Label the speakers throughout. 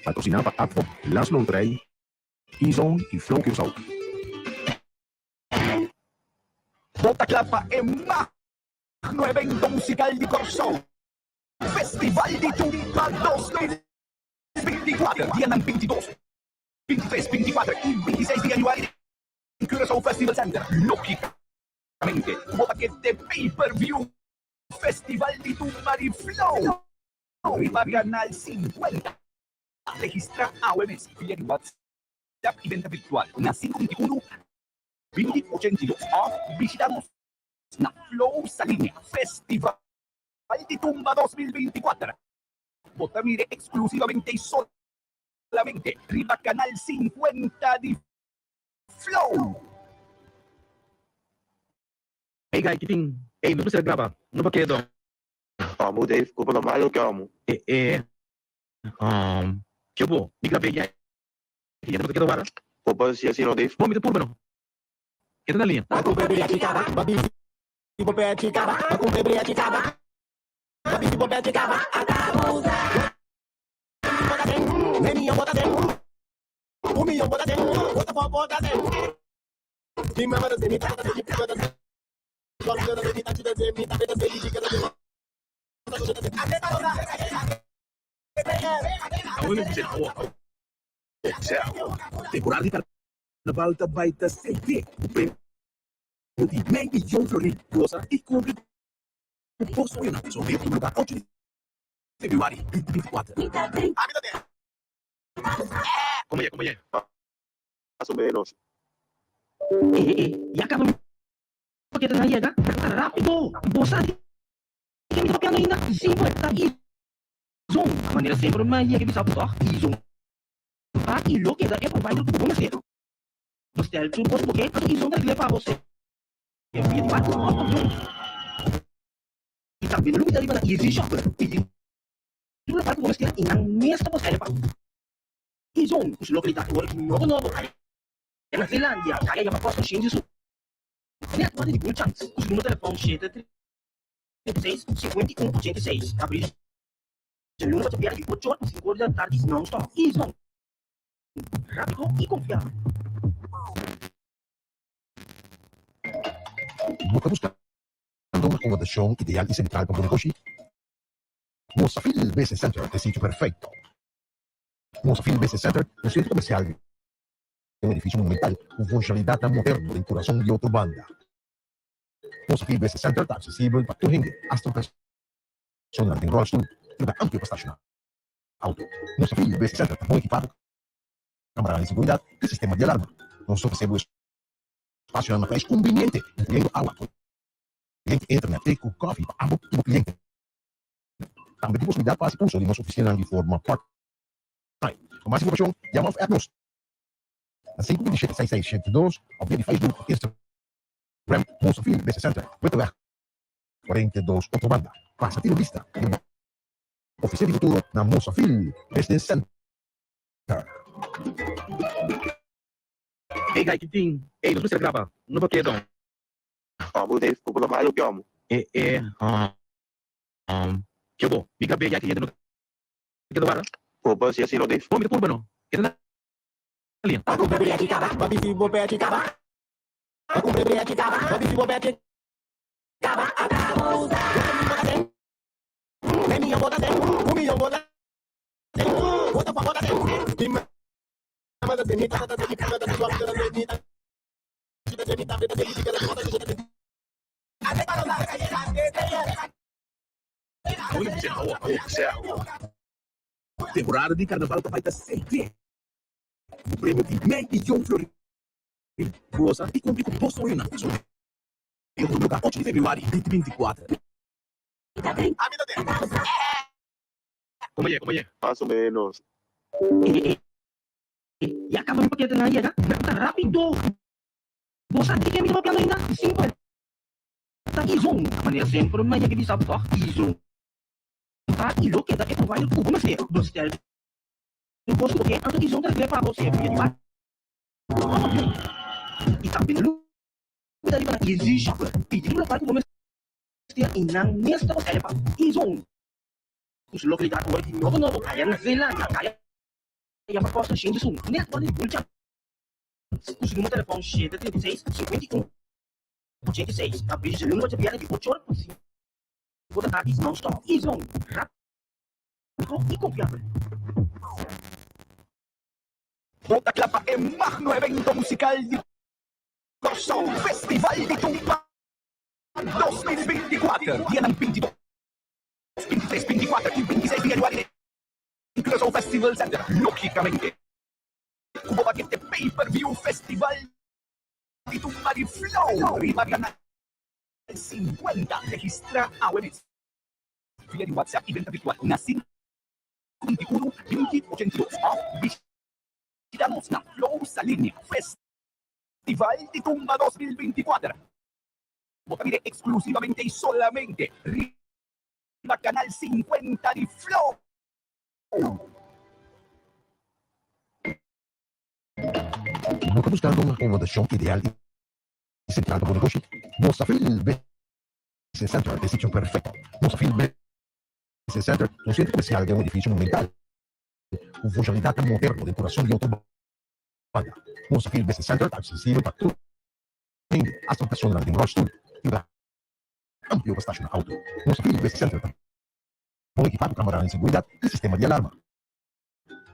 Speaker 1: Patrosiná pa ABVO, Landsloterij, E-Zone i Flow Curaçao.
Speaker 2: Bo ta kla pa e magno evento musikal di Kòrsou, Festival di Tumba 2024, dianan 22, 23, 24 i 26 di yanüari den Curaçao Festival Center. Lógikamente ku bo ta kete pay per view Festival di Tumba di Flow riba Canal 50. Registrá awe mes via di WhatsApp i benta virtual na 521 20 82 òf bishita nos na Flow Saliña Festival di Tumba 2024. Bo ta mira eksklusivamente i solamente riba Canal 50 di Flow.
Speaker 3: Hey guy, kitin? Ey, nos mester graba. No pa kedo.
Speaker 4: Amo Dave, ku por malo ke amo.
Speaker 3: E e um, ke bo? Mi grab'é ya e yende bo ta keda wara?
Speaker 4: Bo por hasi asina Dave?
Speaker 3: Bo, mi ta purba no. Keda na liña.
Speaker 1: Temporada di karnaval ta bai ta sete ku premio di mei miyon florin. Gosa i kumpli ku bo soñonan. Sorteo tuma lugar 8 di febrüari 2024.
Speaker 3: Como ye, como ye.
Speaker 4: Mas o menos.
Speaker 5: E, ya caba mi paketenan yega rapido. Bo sa di ke mi ta papiando ainda? Si bo ta Izon. Manera semper mi a yega bisa bo tog, Izon ta i lo keda e provider ku bo mester. Bo stel tur kos bo ke, anto Izon ta regl'é pa bo. Sea via di barku òf avion. I tambe no lubida riba na Easy Shopper. Pidi tur lokual ku bo mester i nan mes ta post'é pa bo. Izon, ku su lokalidat awor aki nobo nobo aya na Zeelandia, kaya yama Cosmo Shinji su network di Bull Chance, ku su numero telefòn 736 51 86, ta abrí djaluna pa djabièrnè di ocho or pa sinku or di tardi non-stop. Izon, rápido i konfiabel.
Speaker 1: Bo ta buskando un akomodashon ideal i sentral pa bo negoshi? Mosafil Business Center ta e sitio perfekto. Mosafil Business Center, un sentro komersial den un edifisio monumental ku funshonalidatnan moderno den kurason di otro banda. Mosafil Business Center ta aksesibel pa tur hende, asta pa personanan den ròlstul. Tin lugar amplio pa stashoná outo. Mosafil Business Center ta bon ekipá ku kameranan di seguridat i sistema di alarma. Nos ta ofresé bo espasionan na prijs kumbiniente, inkluyendo awa, koriente, internet, te ku kòfi pa abo i bo kliente. Tambe tin posibilidat pa hasi uso di nos ofisinanan di forma part-time. Pa mas informashon, yama òf app nos na 527 66 72 òf via di Facebook òf Instagram Mosafil Business Center, Witteweg 42, Otrobanda. Pasa tira un bista den bo ofisina di futuro na Mosafil Business Center.
Speaker 3: Ey guy ki tin? Ey nos mester graba no pa kedo.
Speaker 4: Amo Dave, ku por ta malo ke amo.
Speaker 3: E e Ke bo? Mi grab'é ya cliente no ta keda wara.
Speaker 4: Bo por hasi asina Dave?
Speaker 3: Bo mi ta purba no. Keda na liña.
Speaker 1: Temporada di karnaval ta bai ta sete ku premio di mei miyon florin. Gosa i kumpli ku bo soñonan. Sorteo ta lugar 8 di febrüari 2024.
Speaker 3: Como ye, como ye.
Speaker 4: Mas o menos.
Speaker 5: Ya caba mi paketenan yega ta rapido. Bo sa di ke mi ta papiando ainda? Simpel. Ta Izon. Manera semper mi a yega bisa bo tòg, Izon ta i lo keda e provider ku bo mester. Bestel tur kos ku bo ke, anto Izon ta regl'é pa bo sea via di bank òf avion. I tambe no lubida riba nan Easy Shopper. Pidi tur lokual ku bo mester i nan mes ta boskel pa bo. Izon ku su lokalidat awor di nobo nobo aya na Zeelandia, kaya. Yama Foster 101 net ora di Bultjan ku su numero telefòn 736 51 86. Ta busy djaluna pa djabièrnè di ocho ora pa sinku ta tardi non-stop. Izon, rápido i konfiabel.
Speaker 2: Bo ta kla pa e magno evento musical di Kòrsou, Festival di Tumba 2024, dianan 22, 23, 24 i 26 di januari den Curaçao Festival Center? Lógicamente ku bo pakete pay per view Festival di Tumba di Flow riba Canal 50. Registrá awe mes via di WhatsApp i benta virtual na 521 20 82 òf bishita nos na Flow Saliña. Festival di Tumba 2024 bo ta mira eksklusivamente i solamente riba Canal 50 di Flow.
Speaker 1: Bo ta buskando un akomodashon ideal i sentral pa bo negoshi? Mosafil Business Center ta e sitio perfekto. Mosafil Business Center ta un sentro komersial den un edifisio monumental ku funshonalidatnan moderno den kurason di otro banda. Mosafil Business Center ta aksesibel pa tur hende, asta pa personanan den ròlstul. Tin un lugá amplio pa stashoná outo. Mosafil Business Center ta bon ekipá ku kameranan di seguridat i sistema di alarma.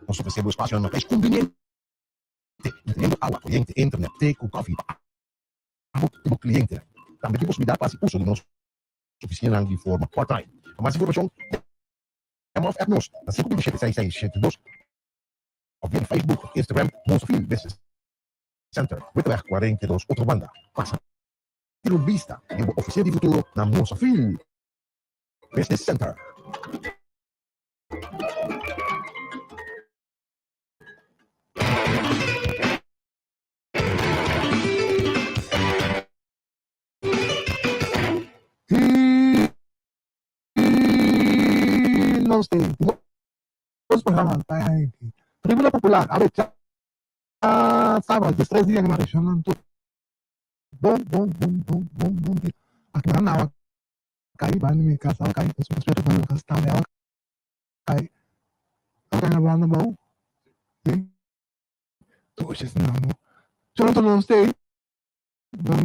Speaker 1: Nos ofresé bo espasionan na prijs kumbiniente, inkluyendo awa, koriente, internet, te ku kòfi pa abo i bo klientenan. Tambe tin posibilidat pa hasi uso di nos ofisinanan di forma part-time. Pa mas informashon, yama òf app nos na 527 6672 òf via di Facebook òf Instagram Mosafil Business Center, Witteweg 42, Otrobanda. Pasa tira un bista di bo ofisina di futuro na Mosafil Business Center.
Speaker 6: Y nos tin dos programa Tribuna Popular awe dja sabado 13 di januari shonnan tur bon bon bon bon bon bon dia aki nan awa kai banda mi kas awa kai pasobra spera banda mi kas tambe awa kai awa kai na banda bou si Toches nan no shonnan tur nos stay bon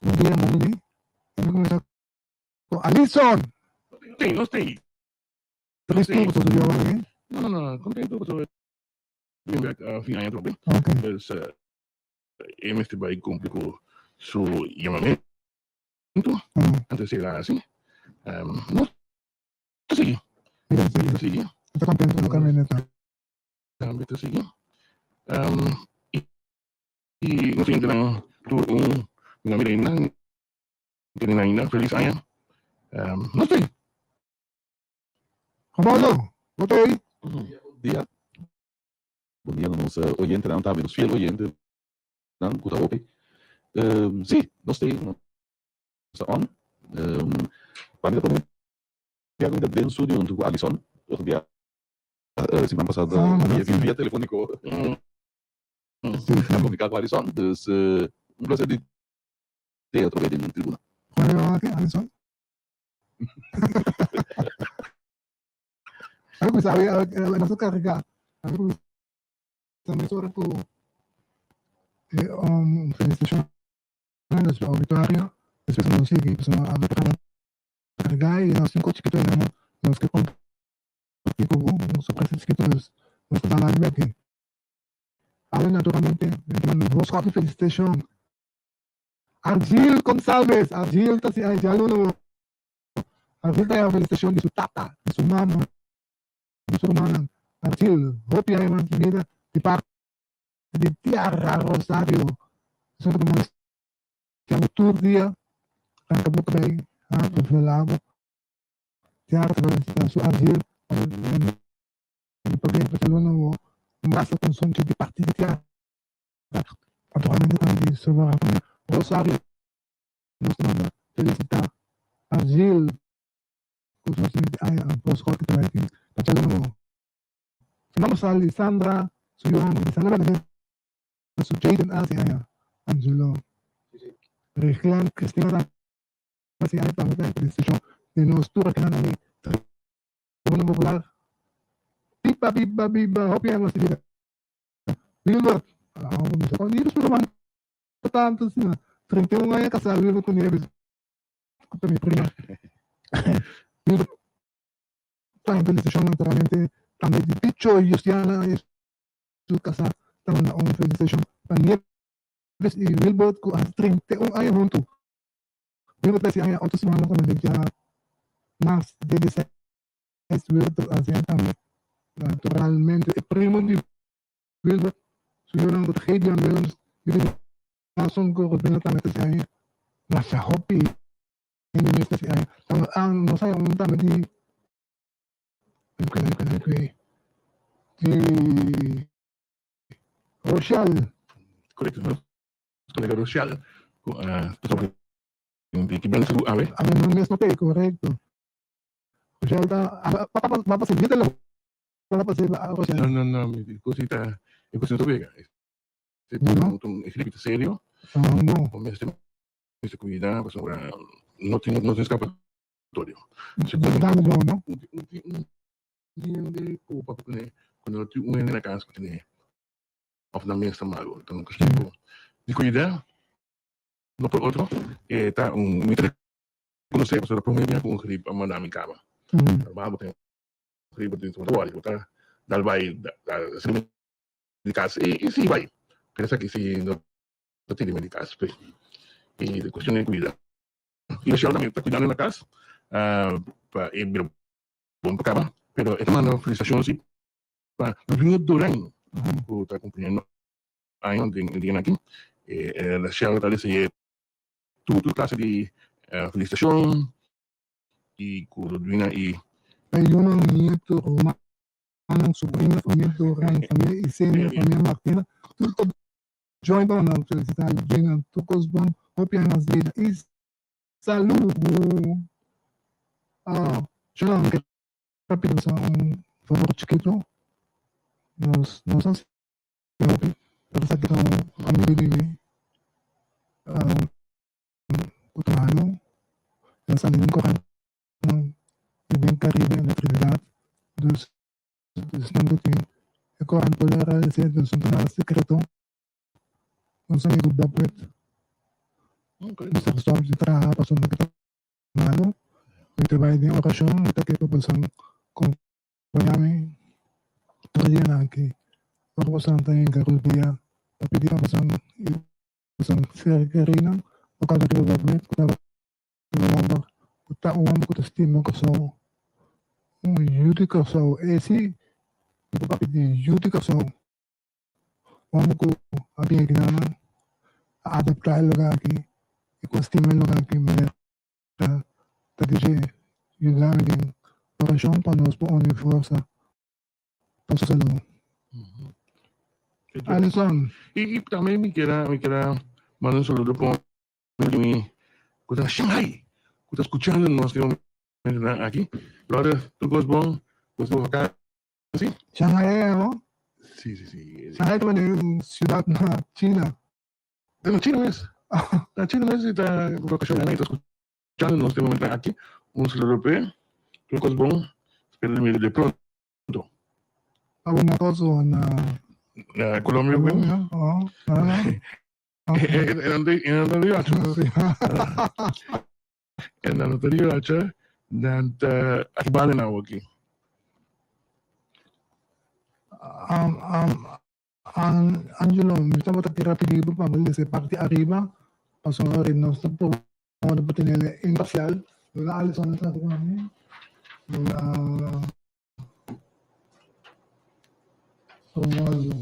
Speaker 6: bon dia bon dia mi kuminsá ku Alison.
Speaker 7: Nos stay nos stay.
Speaker 6: Tristu pasobra su yoba aki.
Speaker 7: No no no contento pasobra mi bek fin aña atrobe. Dus e mester bai cumpli cu su yamamento antes di a haci. Nos ta sigui.
Speaker 6: Nos
Speaker 7: ta sigui.
Speaker 6: Ta contento cu camioneta.
Speaker 7: Tambe ta sigui. Y nos hendenan tur un mi reina tene nan ainda feliz aña. Nos ta.
Speaker 6: Juan Pablo, bo ta ei?
Speaker 3: Bon dia. Bon dia na nos oyentenan tambe, nos fiel oyentenan ku ta hopi. Sí, nos ta ei, nos ta on. Pa mi ta promé bia ku mi ta den studio huntu ku Alison. Otro bia, siman pasá via telefóniko a komuniká ku Alison. Dus un plaser di te otro bia den tribuna.
Speaker 6: Juan yama ke Alison? Awe kuminsá awe awe nos a kargá awe kuminsá mesora ku e felisitashon na nos auditorio despues nos sigui pasobra awe ta kargá i nos tin kos chikitu einan nos ke kompartí ku bo un sorpresa chikitu nos ta dal algu aki awe naturalmente mi ta manda nos hopi felisitashon Argil Gonsalves, Argil ta si ay djaluna Argil ta haya felicitacion di su tata, di su mama, di su rumannan. Argil, hopi aña mas di bida di parti di Tiara Rosario. Esun ta nos siamo tur dia ranca bo cabey, ha, consuela bo. Tiara ta felicita su Argil pabia pa djaluna un brasa con sunchi di parti di Tiara. Naturalmente tambe di su familia Rosario. Nos ta manda felicita Argil cu su nacimento di aña nos hopi ta bay tin pa djalomo. Su nomber sa Lisandra su yu homber Lisandra Benavente su Jayden a haci aña Angelo Reglan Cristina ta haci aña tambe ta felicitacion di nos tur akinan na mi Tribuna Popular. Biba, biba, biba, hopi aña mas di bida. Wilbert, ah, mi sa kon Nieves pero man tanto asina. 31 aña kasá Wilbert ku Nieves, ku ta mi prima. Wilbert ta un felisitashon naturalmente tambe di Picho Justiana i su kasá ta manda un felisitashon pa Nieves i Wilbert ku hasi 31 aña huntu. Wilbert ta hasi aña otro simana ku nan ya mas di 16 Wilbert ta hasi aña tambe. Naturalmente e primo di Wilbert su yunan ku ta Gideon Willems di Nelson ku Rubina tambe ta hasi aña masha hopi hende mes ta hasi aña. Nos haya un tambe di di Rochelle.
Speaker 7: Korekto. Kolega Rochelle ku a topa di ki banda awe.
Speaker 6: Awe no mes no te korekto. Rochelle ta ba pasa vida lo ba pasa Rochelle.
Speaker 7: No no no mi cosita e cosita no ta wega.
Speaker 6: No.
Speaker 7: E gripe ta serio.
Speaker 6: No.
Speaker 7: Bo mester mester cuida pasobra no tin no tin escapatorio.
Speaker 6: Dame bon no.
Speaker 7: Un hende ku papia kuné ku no tin un hende na cas ku tene. Of nan mes ta malu. Ta un cuestion di cuida no por otro. E ta un mi ta reconoce pasobra prome bia cu un grip a manda mi cama. Normal bo tin grip bo tin bo ta wori bo ta dal bay sali di cas y si bay. Pero esaki si no ta tene mi di cas pues. Y ta cuestion di cuida. Y Michelle tambe ta cuidando na cas pa e bira bon pa caba. Pero e ta manda felicitacion si Pa Ludwina Duran ku ta kumpliendo año den e dianan aki, e Rachel ta desea tur tur klase di felisitashon i ku Ludwina i.
Speaker 6: E yunan, nieto, rumannan, sobrino, famia Duran, famia Isenia, famia Martina, tur ta join pa nan felisitá Ludwina. Tur kos bon, hopi aña mas bida i salú. Shalom. Ta pensa un favor chikito, nos no sa si hopi, pero esaki ta un amigo di mi ku ta malo, el a sali den korantnan di den Caribe na Trinidad, dus esnan ku tin e korant por lera esei, dus no ta nada sekreto, nos amigo Bob Witt mester stòp di traha pasobra ta Malo, mi ta bai den orashon, mi ta ke pa boso kompañá mi tur e dianan aki. Ora boso ta hinka rudia pa pidi pa boso i boso ser kerinan, bo kòrda riba bo mes ku tabata un hòmber ku ta un hòmber ku ta stima Kòrsou, un yu di Kòrsou. E si, mi por papia di yu di Kòrsou, un hòmber ku a bin aki nan a adaptá e lugar aki i ku a stima e lugar aki manera. Ta ta dije, Yuda mi den orashon pa nos por uni forsa pa su salú. Alison.
Speaker 7: I tambe mi kier a mi kier a manda un saludo pa un amigo di mi ku ta na Shanghai ku ta skuchando nos den momentunan aki. Brother, tur kos bon? Kos bo vakansi?
Speaker 6: Shanghai e no?
Speaker 7: Si, si, si.
Speaker 6: Shanghai ta manera un siudat na China.
Speaker 7: Ta na China mes. Na China mes y ta vacacion y ta escuchando nos den momento aki. Un saludo p'e. Tur cos bon. Spero di mira di pronto.
Speaker 6: Abo na coso na.
Speaker 7: Na Colombia.
Speaker 6: Colombia. Oh. Ah.
Speaker 7: En dan ribacha. En dan ta ribacha. Dan ta aki banda na aki.
Speaker 6: Angelo, mi tabata kere pidi bo pa bo lesa e parti ariba, pasobra ori nos ta proba pa tene imparcial. Lola Alison a trata ku ami, Lola Romualdo.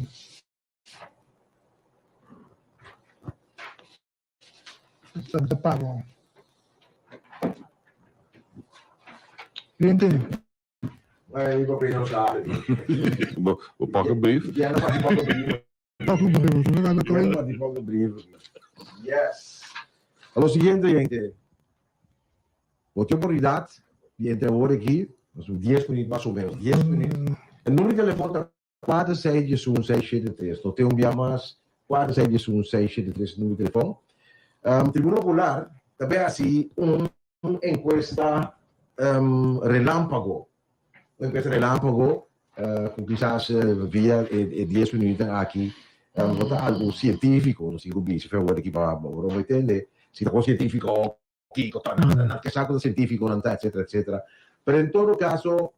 Speaker 6: Ta pago. Cliente.
Speaker 3: Bo pak een brief.
Speaker 6: Pak een brief.
Speaker 1: Yes. A lo siguiente, gente. Bo tin oportunidad di entra awor aki, nos un 10 minuut mas o menos, 10 minuut. E numero di telefon ta 4 6 11 6 7 3. No tin un bia mas, 4 6 11 6 7 3 numero di telefon. Um, Tribuna Popular ta bay haci un encuesta um, relámpago. Un encuesta relámpago. Ku kisas via e dies minuutnan aki no ta algu sientífiko, nos tin ku bisa fe awor aki pa bo no tende si ta kon sientífiko kiko ta nan ke sa ku ta sientífiko nan ta etcetera etcetera. Pero en todo kaso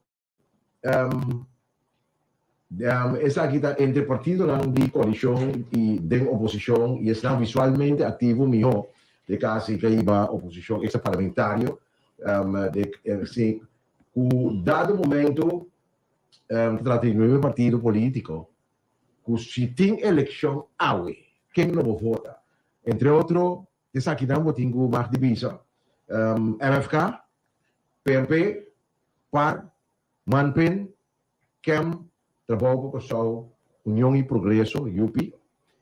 Speaker 1: esaki ta entre partidonan di koalishon i den oposishon i esnan visualmente aktivo mihó de kasi ke hiba oposishon esta parlamentario de si ku dado momento ta trata di nuebe partido politico ku si tin elekshon awe ken lo bo vota? Entre otro esakinan bo tin ku mag di bisa MFK, PNP, par, Manpin, kem, Trabou pa Kòrsou, Union i Progreso, UP,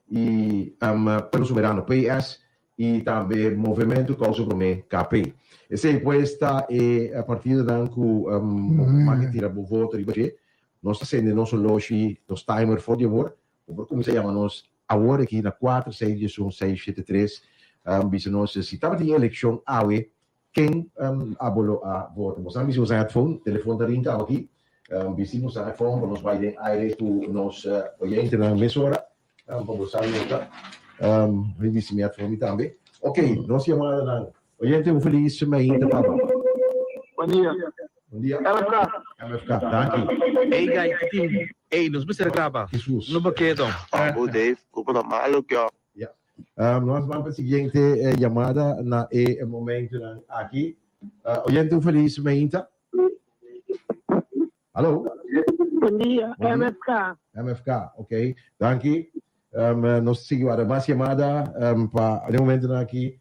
Speaker 1: i Pueblo Soberano, PS, i tambe Movementu Kousa Promé, KP. Esei pues ta e partidonan ku bo mag di tira bo voto riba dje. Nos ta sende nos oloshi, nos timer for di awor. Bo por kuminsá yama nos awor aki na kuater seis diesun seis shete tres. Bisa nos si tabatin elekshon awe, Ken abo lo a vota? Bo sa bisti bo sa headphone? Telefon ta ring caba aki. Bisti bo sa headphone pa nos bai den aire cu nos oyentenan mesora pa bo sa nota. Mi bisti mi headphone mi tambe. Ok, nos yamadanan. Oyente un feliz mainta pa bo.
Speaker 8: Bon dia.
Speaker 1: Bon dia.
Speaker 8: MFK.
Speaker 1: MFK, danki.
Speaker 9: Ey guy, tin. Ey, nos mester graba.
Speaker 1: Jesus.
Speaker 9: No paketo.
Speaker 4: Abo Dave, cu bo ta malo kio.
Speaker 1: Ya. Nos ban pa e siguiente yamada na e momentonan aki. Oyente un feliz mainta. Hallo.
Speaker 8: Bon dia, MFK.
Speaker 1: MFK, ok. Danki. Nos sigui wara mas yamada pa e momentonan aki.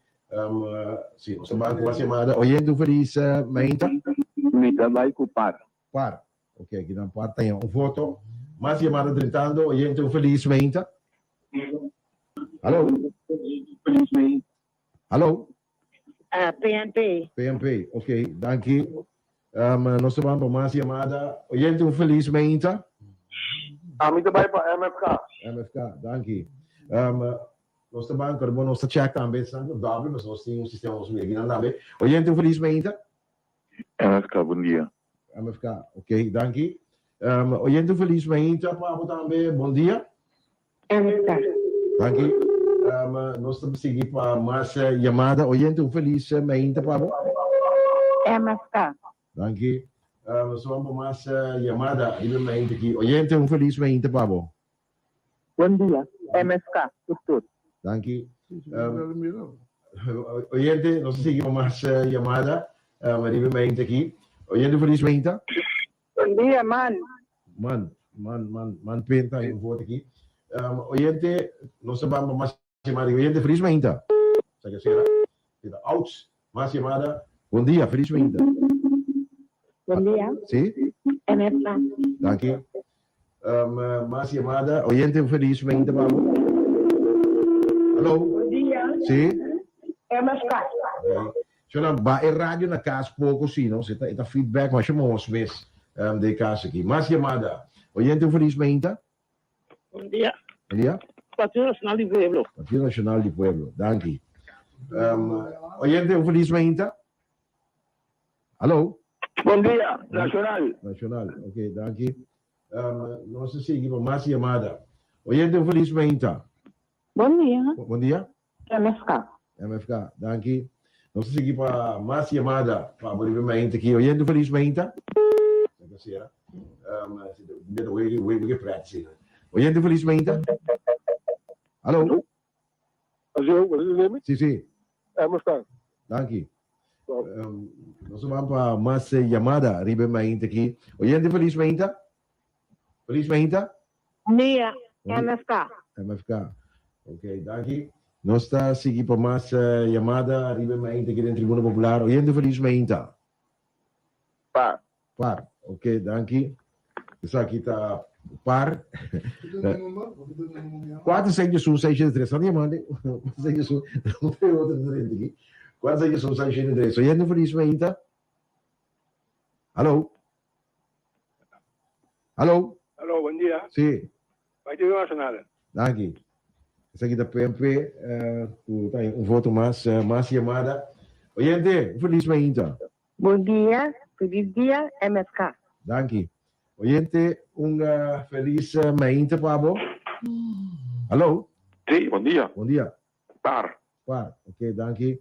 Speaker 1: Si, nos ta ban ku mas yamada. Oyente un feliz mainta.
Speaker 10: Mi ta bai ku par.
Speaker 1: Par. Ok, aki nan par taña un voto. Mas yamada drentando. Oyente un feliz mainta. Hallo. Hallo.
Speaker 8: PNP.
Speaker 1: PNP, ok, danki. Nos ta ban pa mas yamada. Oyente un feliz mainta.
Speaker 8: Ami ta bai pa MFK.
Speaker 1: MFK, danki. Nos ta ban, pero nos ta check tambe esnan ku doble, pasobra nos tin un sistema nos mira kinan tambe. Oyente un feliz mainta.
Speaker 10: MFK, bon dia.
Speaker 1: MFK, ok, danki. Oyente un feliz mainta pa bo tambe, bon dia.
Speaker 8: MFK.
Speaker 1: Danki. Nos ta sigui pa mas yamada. Oyente un feliz mainta pa bo.
Speaker 8: MFK.
Speaker 1: Danki. Nos ta ban pa mas yamada riba e mainta aki. Oyente un feliz mainta pa bo.
Speaker 8: Bon dia, MFK, tur tur.
Speaker 1: Danki. Oyente, nos ta sigui pa mas yamada riba e mainta aki. Oyente feliz mainta.
Speaker 8: Bon dia, man.
Speaker 1: Man, man, man, man penta un voto aki. Oyente, nos ta ban pa mas yamada. Oyente, feliz mainta. Sa ke sera? Kita outs. Mas yamada. Bon dia, feliz mainta.
Speaker 8: Bon dia.
Speaker 1: Si?
Speaker 8: MFK.
Speaker 1: Danki. Mas yamada. Oyente, un feliz mainta pa bo. Hallo.
Speaker 8: Bon dia.
Speaker 1: Si?
Speaker 8: MFK.
Speaker 1: Shona, ba e radio na cas poco si no, si e ta feedback masha mos mes den cas aki. Mas yamada. Oyente, un feliz mainta.
Speaker 8: Bon dia.
Speaker 1: Bon dia.
Speaker 8: Partido Nacional di Pueblo.
Speaker 1: Partido Nacional di Pueblo. Danki. Oyente, un feliz mainta. Hallo.
Speaker 8: Bon dia. Nacional.
Speaker 1: Nacional. Ok, danki. Nos ta sigui pa mas yamada. Oyente, un feliz mainta.
Speaker 8: Bon dia.
Speaker 1: Bon dia.
Speaker 8: MFK.
Speaker 1: MFK, danki. Nos ta sigui pa mas yamada pa bo riba mainta aki. Oyente, un feliz mainta. Oyente, un feliz mainta. Hallo.
Speaker 8: Allo, bo ta tende mi?
Speaker 1: Si, si.
Speaker 8: MFK.
Speaker 1: Danki. Nos ta ban pa mas yamada riba e mainta aki. Oyente, feliz mainta. Feliz mainta.
Speaker 8: Bon dia, MFK.
Speaker 1: MFK. Ok, danki. Nos ta sigui pa mas yamada riba e mainta aki den Tribuna Popular. Oyente feliz mainta.
Speaker 10: Par.
Speaker 1: Par. Ok, danki. Esaki ta par. Kuater seis diesun seis shete tres. Santi yamande. Kuater seis diesun. Otro diferente aki. Kuater seis diesun seis shete tres. Oyente feliz mainta. Hallo. Hallo.
Speaker 8: Hallo, bon dia.
Speaker 1: Si.
Speaker 8: Partido Nacional.
Speaker 1: Danki. Esaki ta PNP cu ta un voto mas, mas yamada. Oyente, un feliz mainta.
Speaker 8: Bon dia, feliz dia, MFK.
Speaker 1: Danki. Oyente, un felis mainta pa bo. Hallo.
Speaker 10: Sí, bon dia.
Speaker 1: Bon dia.
Speaker 10: Par.
Speaker 1: Par, ok, danki.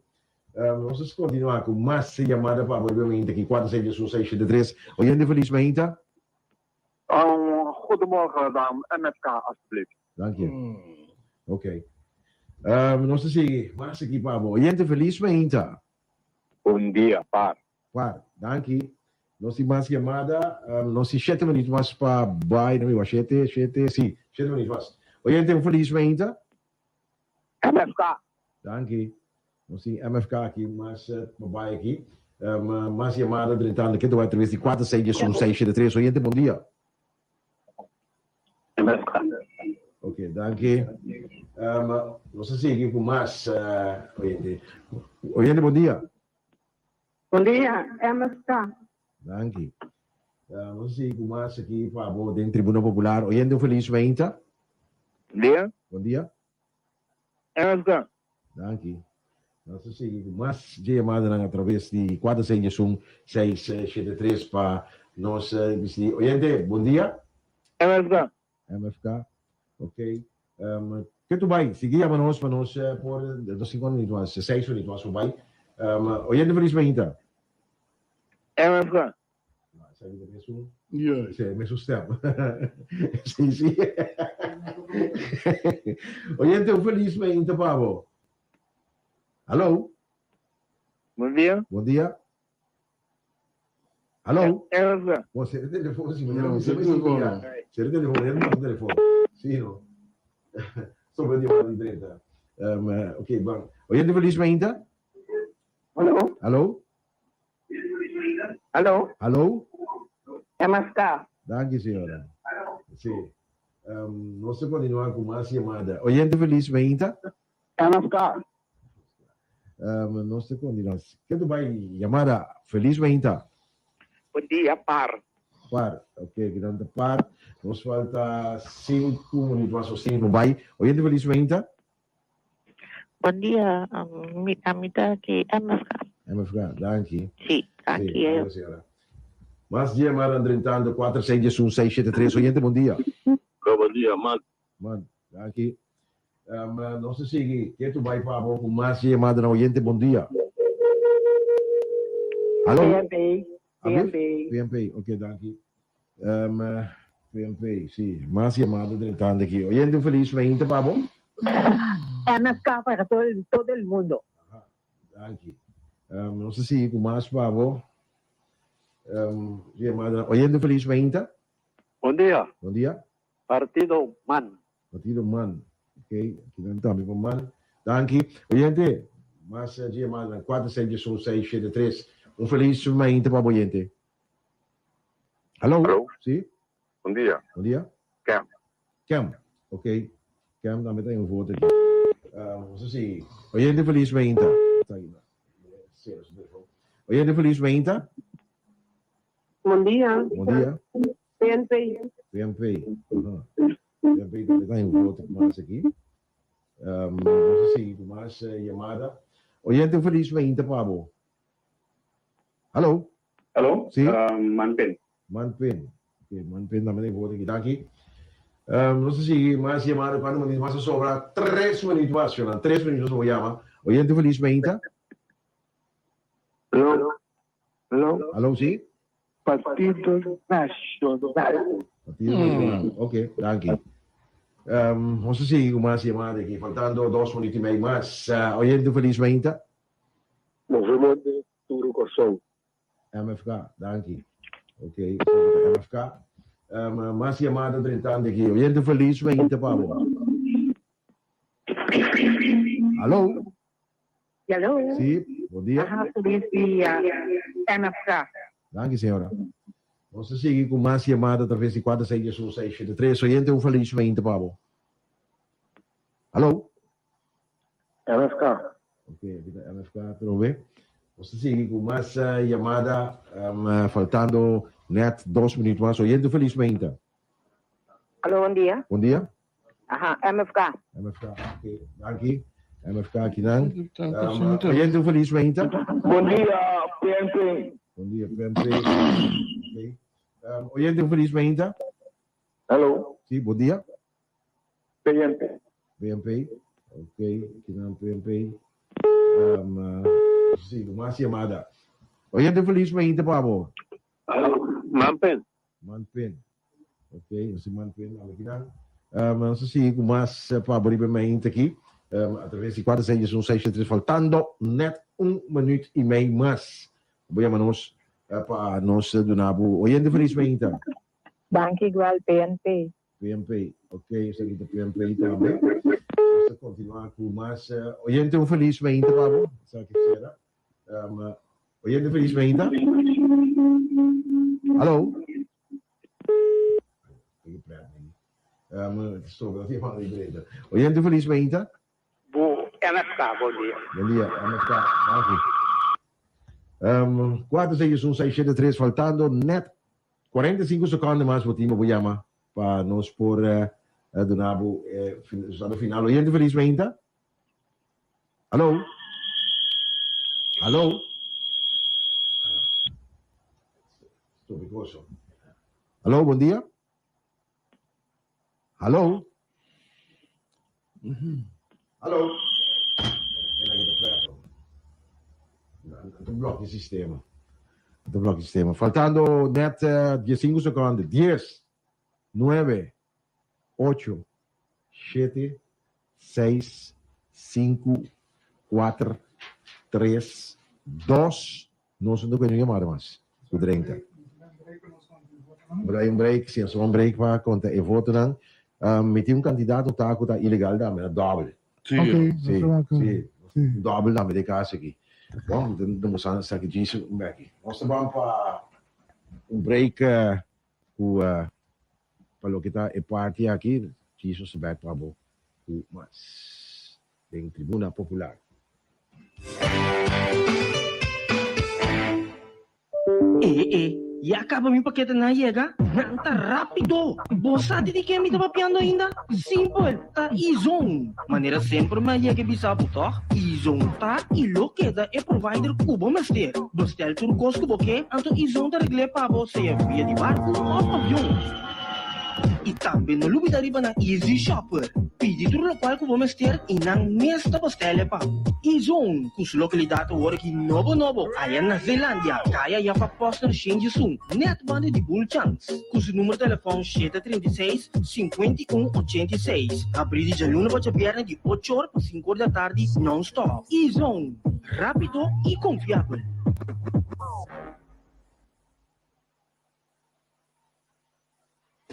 Speaker 1: Nos ta continua cu mas yamada pa bo riba mainta aki, 4 6 1 6 7 3. Oyente, felis mainta.
Speaker 10: Goedemorgen, dan MFK alsjeblieft.
Speaker 1: Danki. Ok. Nos ta sigui mas aki pa bo. Oyente, felis mainta.
Speaker 10: Bon dia, par.
Speaker 1: Par, danki. Nos tin mas yamada. Nos tin shete minuut mas pa bai. No mi wak shete, shete, si, shete minuut mas. Oyente, un felis mainta.
Speaker 8: MFK.
Speaker 1: Danki. Nos tin MFK aki mas pa bai aki. Mas yamada drentando ke ta bai atraves di kuater seis dies un seis shete tres. Oyente, bon dia.
Speaker 10: MFK.
Speaker 1: Ok, danki. Nos ta sigui ku mas oyente. Oyente, bon dia.
Speaker 11: Bon dia, MFK.
Speaker 1: Danki. Nos a sigui cu mas aki pa bo den Tribuna Popular. Oyente un feliz mainta.
Speaker 10: Bon dia.
Speaker 1: Bon dia.
Speaker 10: MFK.
Speaker 1: Danki. Nos a sigui cu mas dje yamadanan atraves di kuater seis diesun seis shete tres pa nos bisti. Oyente, bon dia.
Speaker 10: MFK.
Speaker 1: MFK. Ok. Ke tu bai? Sigui yama nos pa nos por nos tin kuantu minuut mas? Seis minuut mas por bai. Oyente feliz mainta.
Speaker 10: MFK.
Speaker 1: Esaki ta mesun, esei mesun stem. Sí, sí. Oyente, un feliz mainta pa bo. Hallo.
Speaker 10: Bon dia.
Speaker 1: Bon dia. Hallo.
Speaker 10: MFK.
Speaker 1: Bo sera telefon si, manera mi sera telefon. Sera telefon, manera mi telefon. Sí, no. Sobre di di drenta. Ok, ban. Oyente, feliz mainta.
Speaker 11: Hallo.
Speaker 1: Hallo.
Speaker 11: Hallo.
Speaker 1: Hallo.
Speaker 11: MFK.
Speaker 1: Danki, señora. Sí. Nos ta continua cu mas yamada. Oyente feliz mainta.
Speaker 8: MFK.
Speaker 1: Nos ta continua. Ke tu bai yamada? Feliz mainta.
Speaker 9: Bon dia, par.
Speaker 1: Par. Ok, kinan ta par. Nos falta sinku minuut mas o sinku bai. Oyente feliz mainta.
Speaker 12: Bon dia, mi ami ta aki MFK.
Speaker 1: MFK, danki.
Speaker 12: Sí, danki.
Speaker 1: Sí, danki señora. Mas dia mara drentando 4 6 10 1 6 7 3 oyente bon dia.
Speaker 10: Hola, bon dia, man.
Speaker 1: Man, danki. Um, nos ta sigui ke tu bai pa bo ku mas yamada na oyente bon dia. Hallo.
Speaker 11: PNP. PNP.
Speaker 1: PNP, ok, danki. Um, PNP, si. Mas yamada drentando aki. Oyente un feliz mainta pa bo.
Speaker 11: MFK para todo, todo el mundo.
Speaker 1: Aha, danki. Um, nos ta sigui ku mas pa bo. Um, yamada. Oyente un feliz mainta.
Speaker 13: Bon dia.
Speaker 1: Bon dia.
Speaker 13: Partido man.
Speaker 1: Partido man. Ok, aki nan tambe pa man. Danki. Oyente, mas yamada 4 6 1 6 7 3. Un feliz mainta pa bo oyente. Hallo.
Speaker 10: Hallo.
Speaker 1: Sí.
Speaker 10: Bon dia.
Speaker 1: Bon dia.
Speaker 10: Cam.
Speaker 1: Cam. Ok. Cam tambe ta en voto aki. Uh, nos a sigui. Oyente feliz mainta. Oyente feliz mainta.
Speaker 11: Bon dia.
Speaker 1: Bon dia.
Speaker 11: PNP.
Speaker 1: PNP. Aha. PNP tambe ta en voto mas aki. Um, nos a sigui cu mas yamada. Oyente feliz mainta pa bo. Hallo.
Speaker 10: Hallo.
Speaker 1: Sí.
Speaker 10: Manpen.
Speaker 1: Manpen. Ok, Manpen tambe den voto aki. Danki. Um, nos ta sigui mas yamada cuanto minuut mas a sobra? Tres minuut mas, Jonan. Tres minuut nos por yama. Oyente feliz mainta.
Speaker 10: Hallo. Hallo.
Speaker 1: Hallo, sí.
Speaker 10: Partido Nacional.
Speaker 1: Partido Nacional. Ok, danki. Um, nos ta sigui cu mas yamada aki, faltando dos minuut y mei mas. Uh, oyente feliz mainta.
Speaker 8: Movement Turu Kòrsou.
Speaker 1: MFK, danki. Ok, esaki ta MFK. Um, mas yamada drentando aki. Oyente feliz mainta pa bo. Hallo?
Speaker 11: Hallo.
Speaker 1: Sí, bon dia.
Speaker 11: Aha, feliz dia, MFK.
Speaker 1: Danki, señora. Nos ta sigui ku mas yamada atraves di 4 6 1 6 7 3. Oyente, un feliz mainta pa bo. Hallo?
Speaker 8: MFK.
Speaker 1: Ok, aki ta MFK atrobe. Nos ta sigui ku mas yamada, faltando net dos minuut mas. Oyente felis mainta.
Speaker 11: Alo, bon dia.
Speaker 1: Bon dia.
Speaker 11: Aha, MFK.
Speaker 1: MFK, ok, danki. MFK akinan. Oyente felis mainta.
Speaker 10: Bon dia, PNP.
Speaker 1: Bon dia, PNP. Ok. Oyente un felis mainta.
Speaker 10: Hello.
Speaker 1: Si, bon dia.
Speaker 10: PNP.
Speaker 1: PNP. Ok, kinan PNP. Um, si, mas yamada. Oyente un felis mainta pa bo.
Speaker 8: Hello, Manpen.
Speaker 1: Manpen. Ok, nos tin Manpen tambe kinan. Um, nos ta sigui ku mas pa bo riba e mainta aki. Um, atraves di 4 6 1 6 3 faltando net un minuut i mei mas. Bo yama nos pa nos duna bo oyente felis mainta.
Speaker 11: Danki igual PNP.
Speaker 1: PNP, ok, esaki ta PNP tambe. Nos ta continua cu mas oyente un felis mainta pa bo. Esaki sera. Um, oyente felis mainta. Hallo. Um, oyente felis mainta.
Speaker 9: Bo MFK, bon dia.
Speaker 1: Bon dia, MFK. Danki. Um, 4, 6, 1, 6, 7, 3, faltando net 45 seconden mas bo tin bo yama pa nos por uh, duna bo eh, resultado final. Oyente feliz mainta. Hallo? Hallo? Hallo, bon dia. Hallo? Hallo? Un blok di sistema. Un blok di sistema. Faltando net 15 seconden. 10, 9, 8, 7, 6, 5, 4, 3, 2. Nos no ta kue yamada mas ku 30. Pero un break, si un break pa konta e votonan. Mi tin un kandidato ta ku ta ilegal tambe, na dòbel.
Speaker 7: Sí.
Speaker 6: Ok,
Speaker 1: Sí,
Speaker 6: nos ta
Speaker 1: sí. Dòbel tambe den kas aki. Bon, mi ta saki djis un beki. Nos ta ban pa un break ku pa loke ta e parti aki. Djis nos ta bek pa bo ku mas den Tribuna Popular.
Speaker 5: E e, ya caba mi paketenan a yega? Nan ta rapido! Bo sa di di ken mi ta papiando ainda? Simpel, ta Izon! Manera semper mi a yega e bisa bo tòg? Izon ta i lo keda e provider ku bo mester. Bestel tur kos ku bo ke, anto Izon ta regl'é pa bo sea via di barku òf avion. I tambe no lubida riba nan Easy Shopper. Pidi tur lokual ku bo mester i nan mes ta bastele pa bo. Izone, ku su lokalidat awor aki nobo nobo aya na Zeelandia, kaya Jaffa Posner Shenjisun, nèt banda di Bulchans. Ku su numero telefòn 736, 51 86. Habrí di djaluna pa djabièrnè di ocho or pa sinku or di atardi nòn-stòp. Izone, rápido i konfiabel.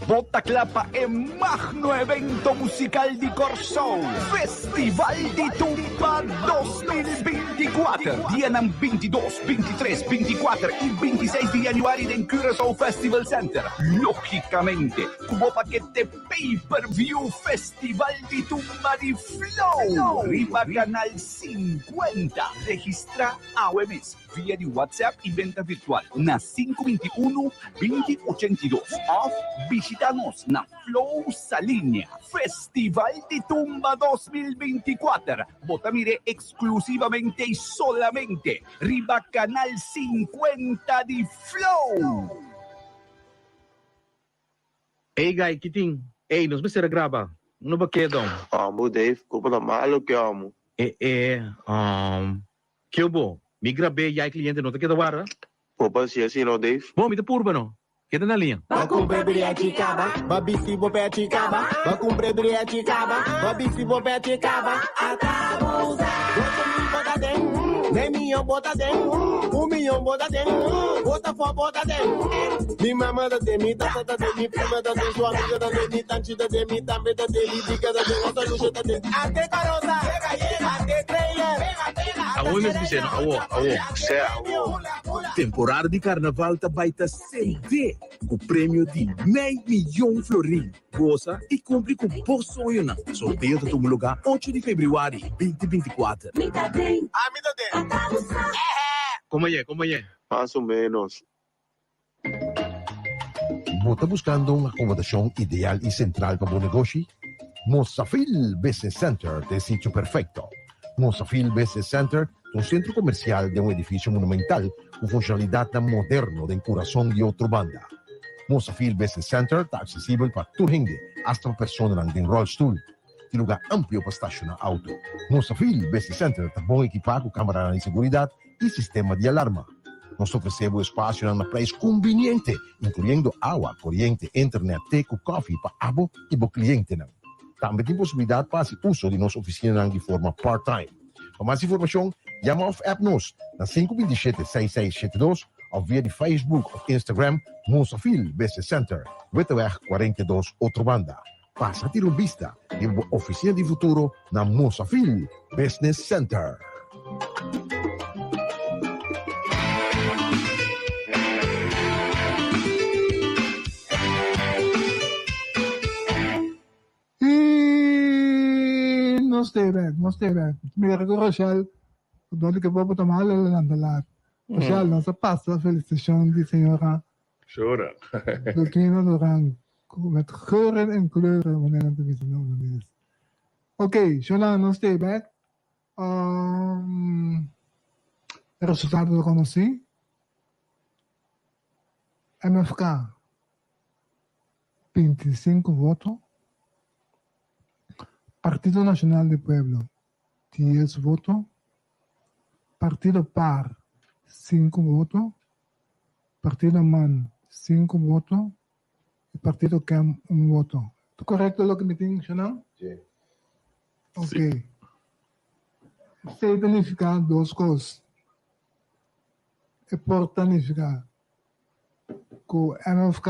Speaker 2: Bo ta kla pa e magno evento musical di Kòrsou, Festival di Tumba 2024, dianan 22, 23, 24 i 26 di yanüari den Curaçao Festival Center. Lógicamente ku bo pakete Pay Per View Festival di Tumba di Flow riba Canal 50. Registrá awe mes. Via di WhatsApp i benta virtual na 521 20 82 òf bishita nos na Flow Saliña. Festival di Tumba 2024 bo ta mir'é eksklusivamente i solamente riba Kanal 50 di Flow!
Speaker 14: Ey guy, ki tin? Ey, nos mester a graba. Uno ba keda.
Speaker 4: Amo Dave, kopo ta malo ke amo.
Speaker 14: E e, um, kio bo? Mi grab'é ya e cliente no ta keda warda?
Speaker 4: Bo pa haci asina no Dave?
Speaker 14: Bo, mi ta purba no. Keda na liña.
Speaker 15: Ba kumpra briachi kaba, ba bisti bo pechi kaba, ba kumpra briachi kaba, ba bisti bo pechi kaba, ata bo sa. Ocho mil bo ta den, mei miyon bo ta den, un miyon bo ta den, bota fo bo ta den. Mi mama ta den, mi tata ta den, mi prima ta den, su amiga ta den, mi tanchi ta den, mi tambe ta den, mi diga ta den, hasta Lucia ta den. Ate karosa, ate trailer,
Speaker 14: Awo mes bisé no, awo, awo.
Speaker 4: Sea awo.
Speaker 16: Temporada di karnaval ta bai ta sendé ku premio di mei miyon florin. Gosa i kumpli ku bo soñonan. Sorteo ta tuma lugá ocho di febrüari binti binti kuater.
Speaker 15: Mi ta den, ami ta den, ata bo sa.
Speaker 14: Komo ye, komo ye?
Speaker 4: Mas o menos.
Speaker 1: Bo ta buskando un akomodashon ideal i sentral pa bo negoshi? Mosafil Business Center ta e sitio perfekto. Mosafil Business Center ta un sentro komersial den un edifisio monumental ku funshonalidatnan moderno den kurason di Otrobanda. Mosafil Business Center ta aksesibel pa tur hende, asta pa personanan den ròlstul. Tin lugá amplio pa stashoná outo. Mosafil Business Center ta bon ekipá ku kameranan di seguridat i sistema di alarma. Nos ta ofresé bo espasionan na preis kumbiniente, inkluyendo awa, koriente, internet, te ku kòfi pa abo i bo klientenan. Tambe tin posibilidat pa hasi uso di nos ofisinanan di forma part-time. Pa mas informashon, yama òf app nos na 527 6672 òf via di Facebook òf Instagram Mosafil Business Center, Witteweg 42, Otrobanda. Pasa tira un bista riba bo ofisina di futuro na Mosafil Business Center.
Speaker 6: Y nos te bek, nos te bek. Mira cu Rochelle, donde que popo ta mal el lanta laat. Rochelle, nos a pasa felicitacion di señora
Speaker 7: Sure.
Speaker 6: Dolfina Duran, met geuren en kleuren, wanneer nan ta bisa na Holandes. Ok, Shona, nos te bek. Um, e resultado ta conoci. MFK, 25 voto. Partido Nacional di Pueblo, 10 voto. Partido par, 5 voto. Partido man, 5 voto. Y Partido Kem, 1 voto. Ta correcto loke mi tin, Shanan?
Speaker 1: Sí.
Speaker 6: Ok. Esey ta nifica dos cos. E por ta nifica cu MFK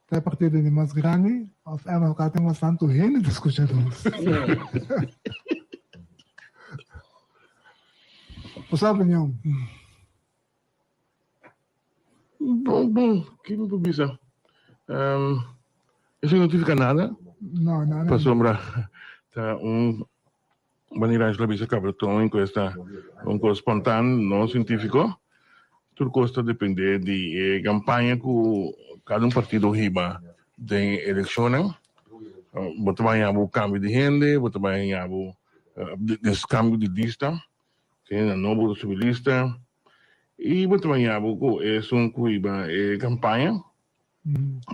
Speaker 6: ta e partido di mas grandi of MFK tin mas tantu hende ta scucha nos. Boso opinion?
Speaker 7: Bon, bon, ki mi por bisa? Um, esei no significa nada.
Speaker 6: No, nada.
Speaker 7: Pasobra ta un Manera Angela bisa caba ta un encuesta un cos spontan, no cientifico. Tur cos ta depende di e campaña cu cada un partido hiba den eleccionnan. Bo ta bay haña bo cambio di hende, bo ta bay haña bo descambio di lista, hendenan nobo ta subi lista y bo ta bay haña bo cu esun cu hiba e campaña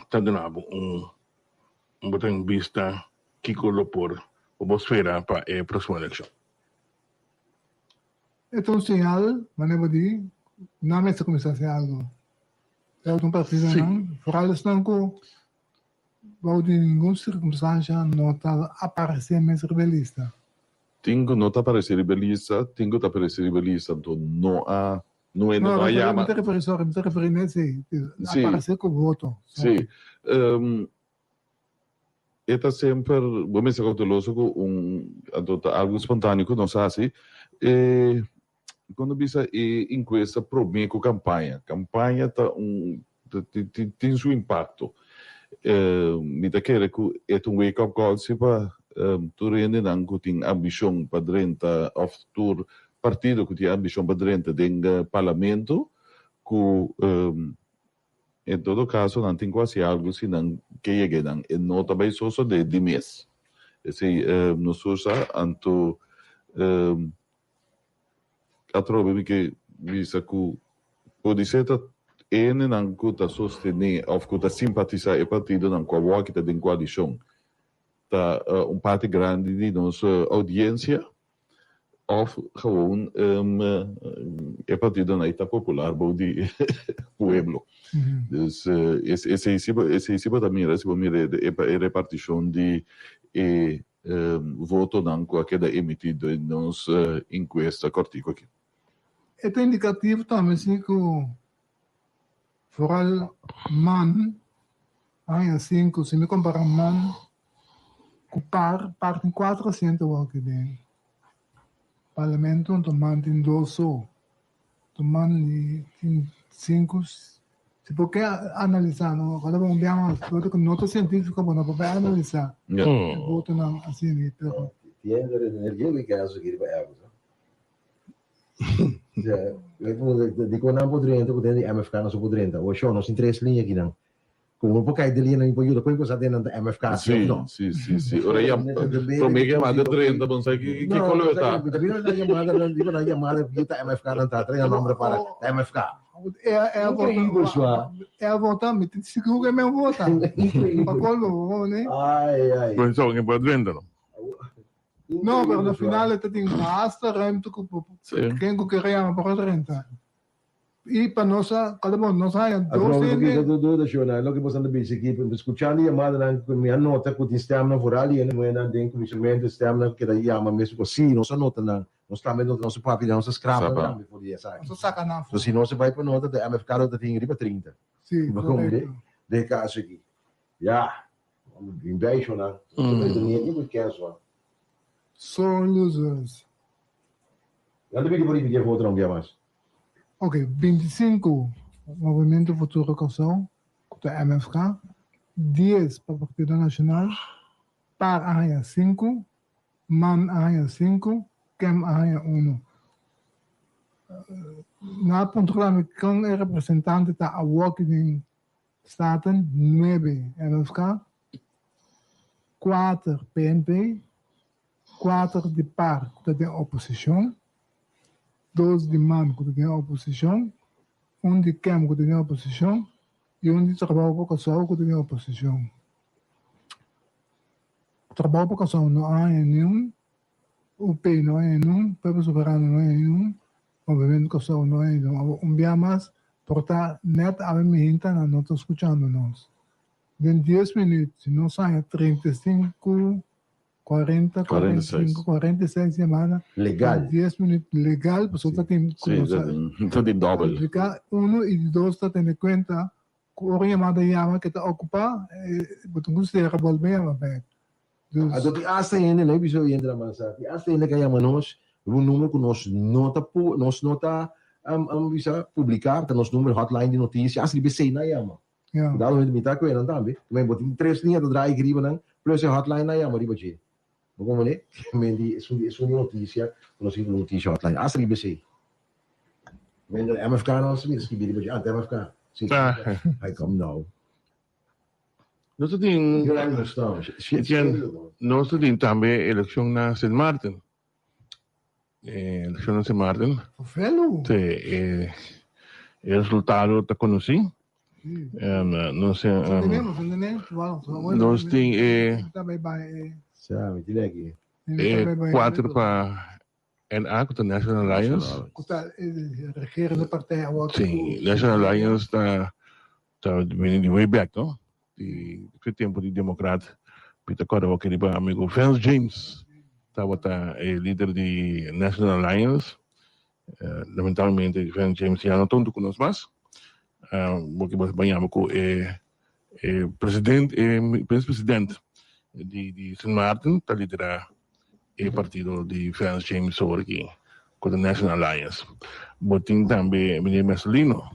Speaker 7: ta duna bo un bo ta un bista Kiko lo por o bo spera pa e proximo eleccion?
Speaker 6: E ta un señal, manera bo di, nan mester cuminsa haci algo. E otro partidonan, foral esnan cu bou di ningun circumstancia no ta aparece mes riba e lista.
Speaker 3: Tin cu no ta aparece riba e lista, tin cu ta aparece riba e lista, anto no a, no e
Speaker 6: no
Speaker 3: a yama.
Speaker 6: Mi ta referi, sorry, mi ta referi na esey, aparece cu voto.
Speaker 3: Si. E ta semper, bo mester cauteloso cu un, anto ta algo espontaneo cu nos haci, e cuando bisa e encuesta prome cu campaña, campaña ta un, tin su impacto. Mi ta kere cu e ta un wake up call si pa tur hendenan cu tin ambicion pa drenta of tur partido cu tin ambicion pa drenta den parlamento cu En todo caso nan tin cu haci algo si nan ke yega einan. E no ta bay sosode di mes. Esey nos tur sa. Anto atrobe mi ke bisa cu podise ta hendenan cu ta sostene of cu ta simpatisa e partidonan cu awor aki ta den coalicion ta un parti grandi di nos audiencia. Of gewoon e partidonan ei ta popular bou di pueblo. Dus esei si bo esei si bo ta mira si bo mira e reparticion di e votonan cu a keda emiti den nos encuesta cortico aki.
Speaker 6: E ta indicativo tambe si cu vooral man aña sinku si mi compara man Ku par par tin kuater asiento awor aki den parlamento anto man tin dos so. Anto man di tin sinku si por ke analisa no ora bo un bia mas por ku no ta sientifiko bo no por bai analisa e votonan asina pero.
Speaker 17: Tiende energia mi caso kiri pa Airbus. Dikon nan por drenta ku den di MFK nos no por drenta? O sho nos tin tres liña akinan. Como no por cay den liña nan por yuda con cosa den nan ta MFK si of no.
Speaker 3: Si, si, si. Ora ya prome que yamada drenta bon sa ki ki color ta.
Speaker 17: Mira nan yamada nan riba nan yamada ta MFK nan ta trae nan nombre para ta MFK.
Speaker 6: Increíble,
Speaker 17: sua.
Speaker 6: E vota, mi tin sigur ku e men vota. Pa kolmo, ne?
Speaker 17: Ai, ai.
Speaker 7: Pues so, ke por drenta, no?
Speaker 6: No, pero na final e ta tin basta ruimte ku ken ku kere yama por a drenta. I pa nos a, kada bon, nos haña dos
Speaker 17: hende.
Speaker 6: hende.
Speaker 17: Duda, duda, Shona, loke boso a bisa aki, skuchando e yamadanan ku mi a nota ku tin stemnan foral i hende muhénan den kuminsamentu, stemnan ku keda yama mes ku si nos a nota nan, nos tambe nota nos a papia nan, nos a skrap nan tambe for di esaki.
Speaker 6: Nos a saka nan
Speaker 17: So
Speaker 6: for.
Speaker 17: si nos a bai pa nota, de MFK lo ta tin riba 30.
Speaker 6: Si,
Speaker 17: Bo komprende?
Speaker 6: korekto.
Speaker 17: Den e kaso aki. Ya, bin bei, Shona. Nos ta bai tene ku kèns,
Speaker 6: Sore losers.
Speaker 17: Nan ta pidi pa ripiti e fotonan un bia mas.
Speaker 6: Ok, 25 Movimento Futuro Kòrsou, ku ta MFK, 10 pa Partido Nashonal, par a haña sinku, man a haña sinku, kem a haña unu. Nan a puntra mi kon e representante ta awoki den Staten, nuebe MFK, kuater PNP, kuater di par ku ta den oposishon, dos di man ku ta den oposishon, un di kem ku ta den oposishon i un di Trabou pa Kòrsou ku ta den oposishon. Trabou pa Kòrsou no a haña niun, UP no a haña niun, Pueblo Soberano no a haña niun, Movimento Kòrsou no a haña niun. Awor un bia mas por ta nèt awe mihinta nan no ta skuchando nos. Den dies minüt si nos haña 35 40, 45, 46 yamada.
Speaker 17: Legal.
Speaker 6: 10 minuut legal, pasobra ta tin
Speaker 3: Sí, ta tin, ta tin dobel.
Speaker 6: Aplica uno y di dos ta tene cuenta cu ora yamada yama ke ta ocupa, bo tin cu cera bolbe yama bek. Dus.
Speaker 17: Anto tin hasta hende, no e bisa oyente nan mansa, tin hasta hende ka yama nos riba un numero cu nos no ta pu, nos no ta bisa publica, ta nos numero hotline di noticia, hasta riba esey nan yama.
Speaker 6: Ja.
Speaker 17: Dado momento mi ta ku enan tambe. Men bo tin tres liña ta draai riba nan, plus e hotline nan yama riba dje. Bo komprende? Men di esun di esun di notisia ku nos tin ku notisia hotline. Asta riba esei. Men de MFK nan mi ta skibi riba dje. Ah, MFK. Si. Ai kom nou.
Speaker 7: Nos ta tin nos ta tin tambe elekshon na Sint Maarten. Elekshon na Sint Maarten.
Speaker 6: Velu.
Speaker 7: Sí, e resultado ta konosí. Nos nos tin e e kuater pa NA ku ta National Alliance.
Speaker 6: Ku ta e regerende partij awor.
Speaker 7: Sí, National Alliance ta ta bini di way back no, di ki tempo di Democrat mi ta corda wak riba amigo Vance James tabata e lider di National Alliance, lamentablemente Vance James ya no ta hunto cu nos mas, bo ke baña cu e e president e president di di Sint Maarten ta lidera e partido di Vance James awor aki cu ta National Alliance, bo tin tambe meneer Mercelino.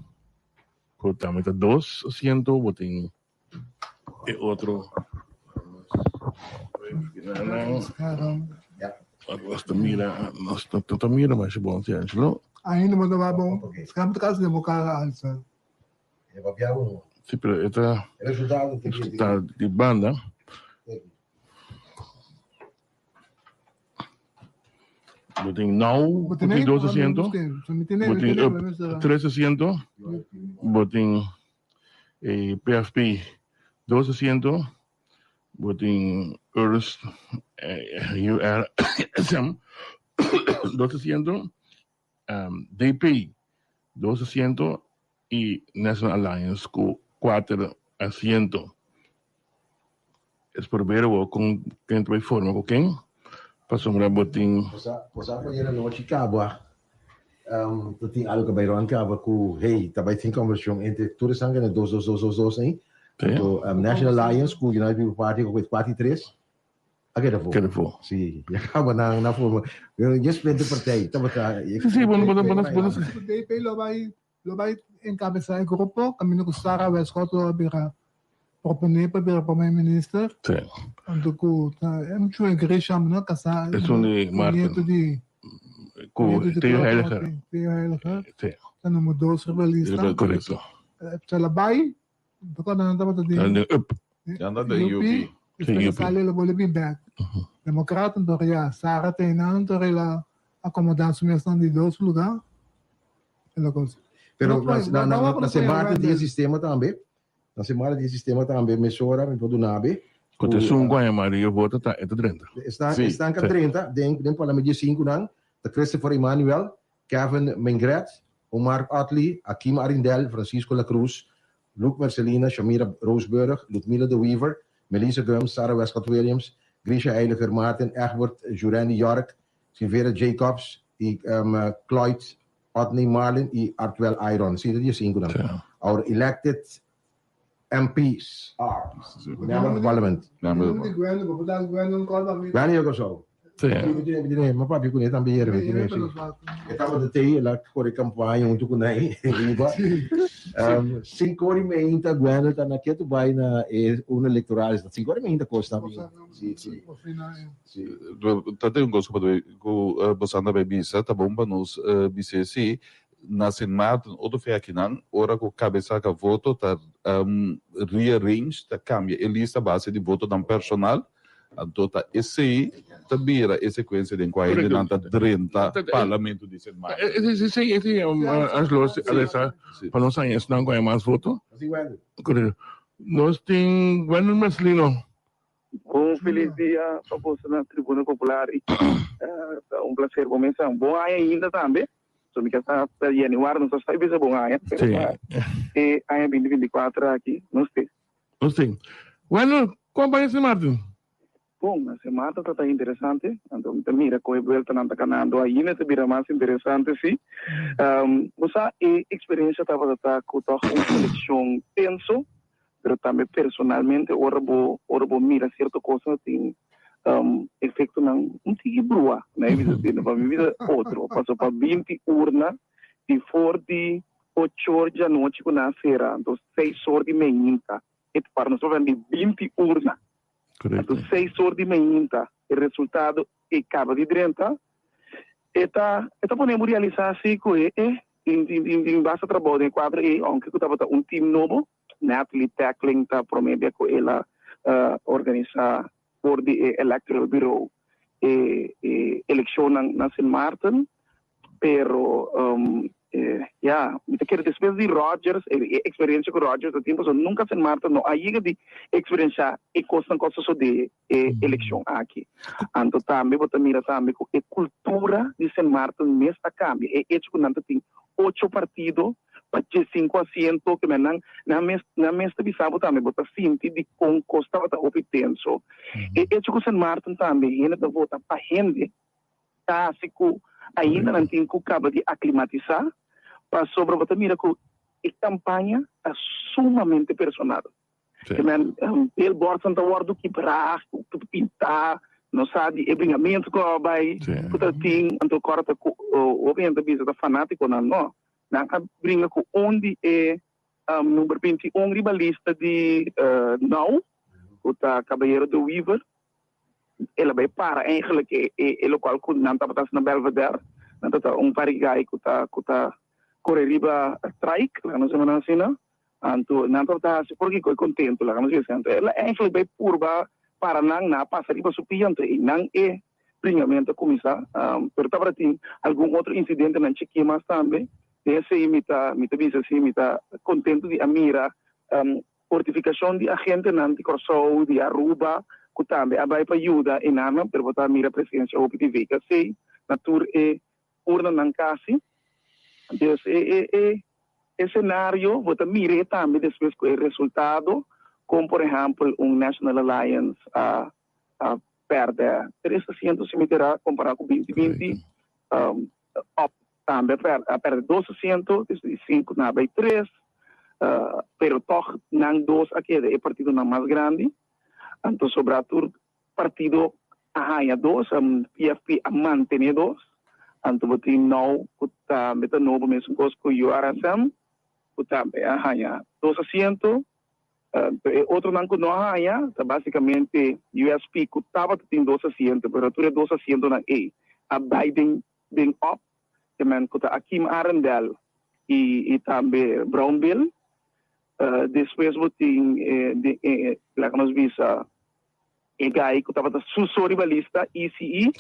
Speaker 7: Ku tambe ta dos asiento, bo tin e otro. Nos ta mira, nos ta ta mira masha bon si Angelo.
Speaker 6: Ainda bo ta ba bon. Skam ta kasi den bo kara alsa.
Speaker 7: Si, pero e ta ta di banda. Bo tin nou, bo tin dos asiento, bo tin up tres asiento, bo tin e PFP dos asiento, bo tin URSS, URSM dos asiento, DP dos asiento y National Alliance cu cuater asiento. Es por bera bo con ken ta bay forma cu ken, pasobra bo tin.
Speaker 17: Bo sa cu ayer anochi caba ta tin algo ca bay rond caba cu hey ta bay tin conversacion entre tur esnan cu na dos dos dos dos dos ey. Anto National Alliance cu United People Party cu cuatro y tres A keda fo.
Speaker 7: Keda fo.
Speaker 17: Si, ya kaba nan na forma. Yo spende partij, tabata.
Speaker 7: Si, si, bo bo bo bo.
Speaker 6: DP lo bai lo bai encabeza e grupo caminda cu Sarah Westcott lo a bira propone pa bira prome minister.
Speaker 7: Si.
Speaker 6: Anto cu ta e mucho e Grisham no casa.
Speaker 7: Esun di Maarten.
Speaker 6: Nieto di
Speaker 7: Cu Theo Heiliger.
Speaker 6: Theo Heiliger.
Speaker 7: Si.
Speaker 6: Ta numero dos riba lista.
Speaker 7: Correcto.
Speaker 6: Se la bai Tocó nan tabata di.
Speaker 7: De up.
Speaker 3: Ya anda de UP.
Speaker 6: Despues a sali el a bolbe bin bek. Democraten tor ya Sara ta einan tor el a acomoda su mes nan di dos lugar. El a cos.
Speaker 17: Pero na na na Sint Maarten tin e sistema tambe. Na Sint Maarten tin e sistema tambe mesora mi por duna be.
Speaker 7: Ku ta esun ku a yama riba vota ta e ta drenta.
Speaker 17: Esnan esnan ka drenta den den parlamento di e sinkunan ta Christopher Emanuel, Kevin Mengret, Omar Otley, Akim Arrindell, Francisco La Cruz, Luke Mercelina, Shamira Roosburg, Ludmila de Weever, Melissa Gumbs, Sarah Westcott Williams, Grisha Heiliger Martin, Egbert Jurandy York, Silvera Jacobs y Cloyd Otney Marlin y Artwell Iron. Sí, ta di e sinkunan. Our elected MPs are Member of Parliament. Gwenny yo Kòrsou. Mi papia kuné tambe yere mi tine si. E tabata tei el a kore kampaña huntu ku nai riba. Sinku ora i meinta Gwenny ta na ketu bai na e urna elektoral. Sinku ora i meinta kos ta bin. Si si.
Speaker 3: Si. Ta tin un kos ku ku boso anda bai bisa ta bon pa nos bis'é si. Na Sint Maarten otro fe akinan ora ku kabe saka voto ta rearrange ta kambia e lista base di votonan personal anto ta esei ta bira e sekuensia den kua hendenan ta drenta parlamento di Sint Maarten.
Speaker 7: Esei esei Angelo a lesa pa nos haña esnan ku haña mas voto. Nos tin Wendel Mercelino.
Speaker 10: Un felis dia pa boso na Tribuna Popular y ta un placer bo mesa. Un bon aña ainda tambe. So mi ke sa ta januari nos ta sa bisa bon aña, pero pa e aña binti binti kuater aki nos te.
Speaker 7: Nos te. Bueno, kon bai Sint Maarten?
Speaker 10: Bon, na Sint Maarten ta ta interesante. Anto mi ta mira kon e bueltanan ta kanando ainda ta bira mas interesante si. Bo sa e experiencia tabata ta ku tòg un elekshon tenso. Pero tambe personalmente ora bo ora bo mira cierto cosnan tin efectonan un tiki brua na e bisa asina pa mi bisa otro paso pa binti urna di for di ocho or djanochi cu nan a cera anto seis or di meinta e ta para nos papia di binti urna anto seis or di meinta e resultado e caba di drenta e ta e ta pone bo realisa si cu e e tin tin tin basta trabou den e cuadro ey aunke cu tabata un team nobo. Natalie Tackling ta prome bia ku el a organisá for di e Electoral Bureau e elekshonnan na Sint Maarten. Pero ya, mi ta kere despues di Rodgers, e eksperensia ku Rodgers a tin, pasobra nunka Sint Maarten no a yega di eksperensiá e kosnan ku a sosodé e elekshon aki. Anto tambe bo ta mira tambe ku e kultura di Sint Maarten mes a kambia. E echo ku nan ta tin ocho partido pa diesinku asiento ke men nan nan mes nan mes ta bisa bo tambe bo ta sinti di kon kos tabata hopi tenso. E echo ku Sint Maarten tambe hende ta vota pa hende ta hasi ku ainda nan tin ku kaba di aklimatisá pasobra bo ta mira ku e kampaña ta sumamente personal. Ke men billboardsnan ta wòrdu kibrá, pintá, no sa di e bringamentu ku a bai ku ta tin anto kòrda ta ku hopi hende ta bisa ta fanátikonan no. Nan a bringa ku un di e number 21 riba lista di now, ku ta Caballero de Wever. El a bai para eigenlijk e e lokual ku nan tabata hasi na Belvedere. Nan ta ta un parigai ku ta ku ta kore riba trike, laga nos yama nan asina. Anto nan tabata hasi por kiko e kontentu, laga nos bisa. Anto el a eigenlijk bai purba para nan, nan a pasa riba su pia, anto einan e bringamentu a kuminsá. Pero tabata tin algun otro insidentenan chikí mas tambe. Den esei mi ta mi ta bisa si mi ta kontentu di a mira fortifikashon di agentenan di Kòrsou, di Aruba ku tambe a bai pa yuda enanan, pero bo ta mira presensia hopi di VKC na tur e urnanan kasi. Dus e e e e senario bo ta mir'é tambe despues ku e resultado kon por ehèmpel un National Alliance a a pèrdè tres asiento si mi ta era kompará ku binti binti op tambe a pèrdè dos asiento dus di sinku nan a bai tres pero tòg nan dos a keda e partidonan mas grandi anto sobrá tur partido a haña dos, PFP a mantené dos, anto bo tin nou ku tambe ta nobo mesun kos ku URSM ku tambe a haña dos asiento. Anto e otronan ku no a haña ta basikamente USP ku tabata tin dos asiento pero tur e dos asientonan ei a bai den den op, ke men ku ta Akim Arendel i i tambe Brownbill. Despues bo tin laga nos bisa. E guy ku tabata su so riba lista, ECE,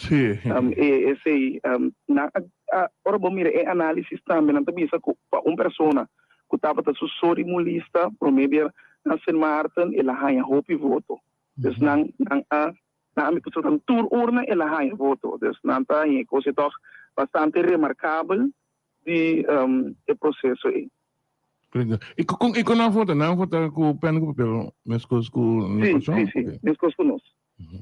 Speaker 10: e esei nan a ora bo mira e análisis tambe nan ta bisa ku pa un persona ku tabata su so riba un lista promé bia na Sint Maarten el a haña hopi voto. Dus nan nan a nan a pasobra nan tur urna el a haña voto. Dus nan ta haña e kos ei tòg bastante remarkabel di e proseso ei.
Speaker 7: Correcto. I kon i kon nan vota? Nan vota ku pen ku papel meskos ku na
Speaker 10: Sí,
Speaker 7: Kòrsou?
Speaker 10: sí, sí,
Speaker 7: Oké.
Speaker 10: meskos ku nos.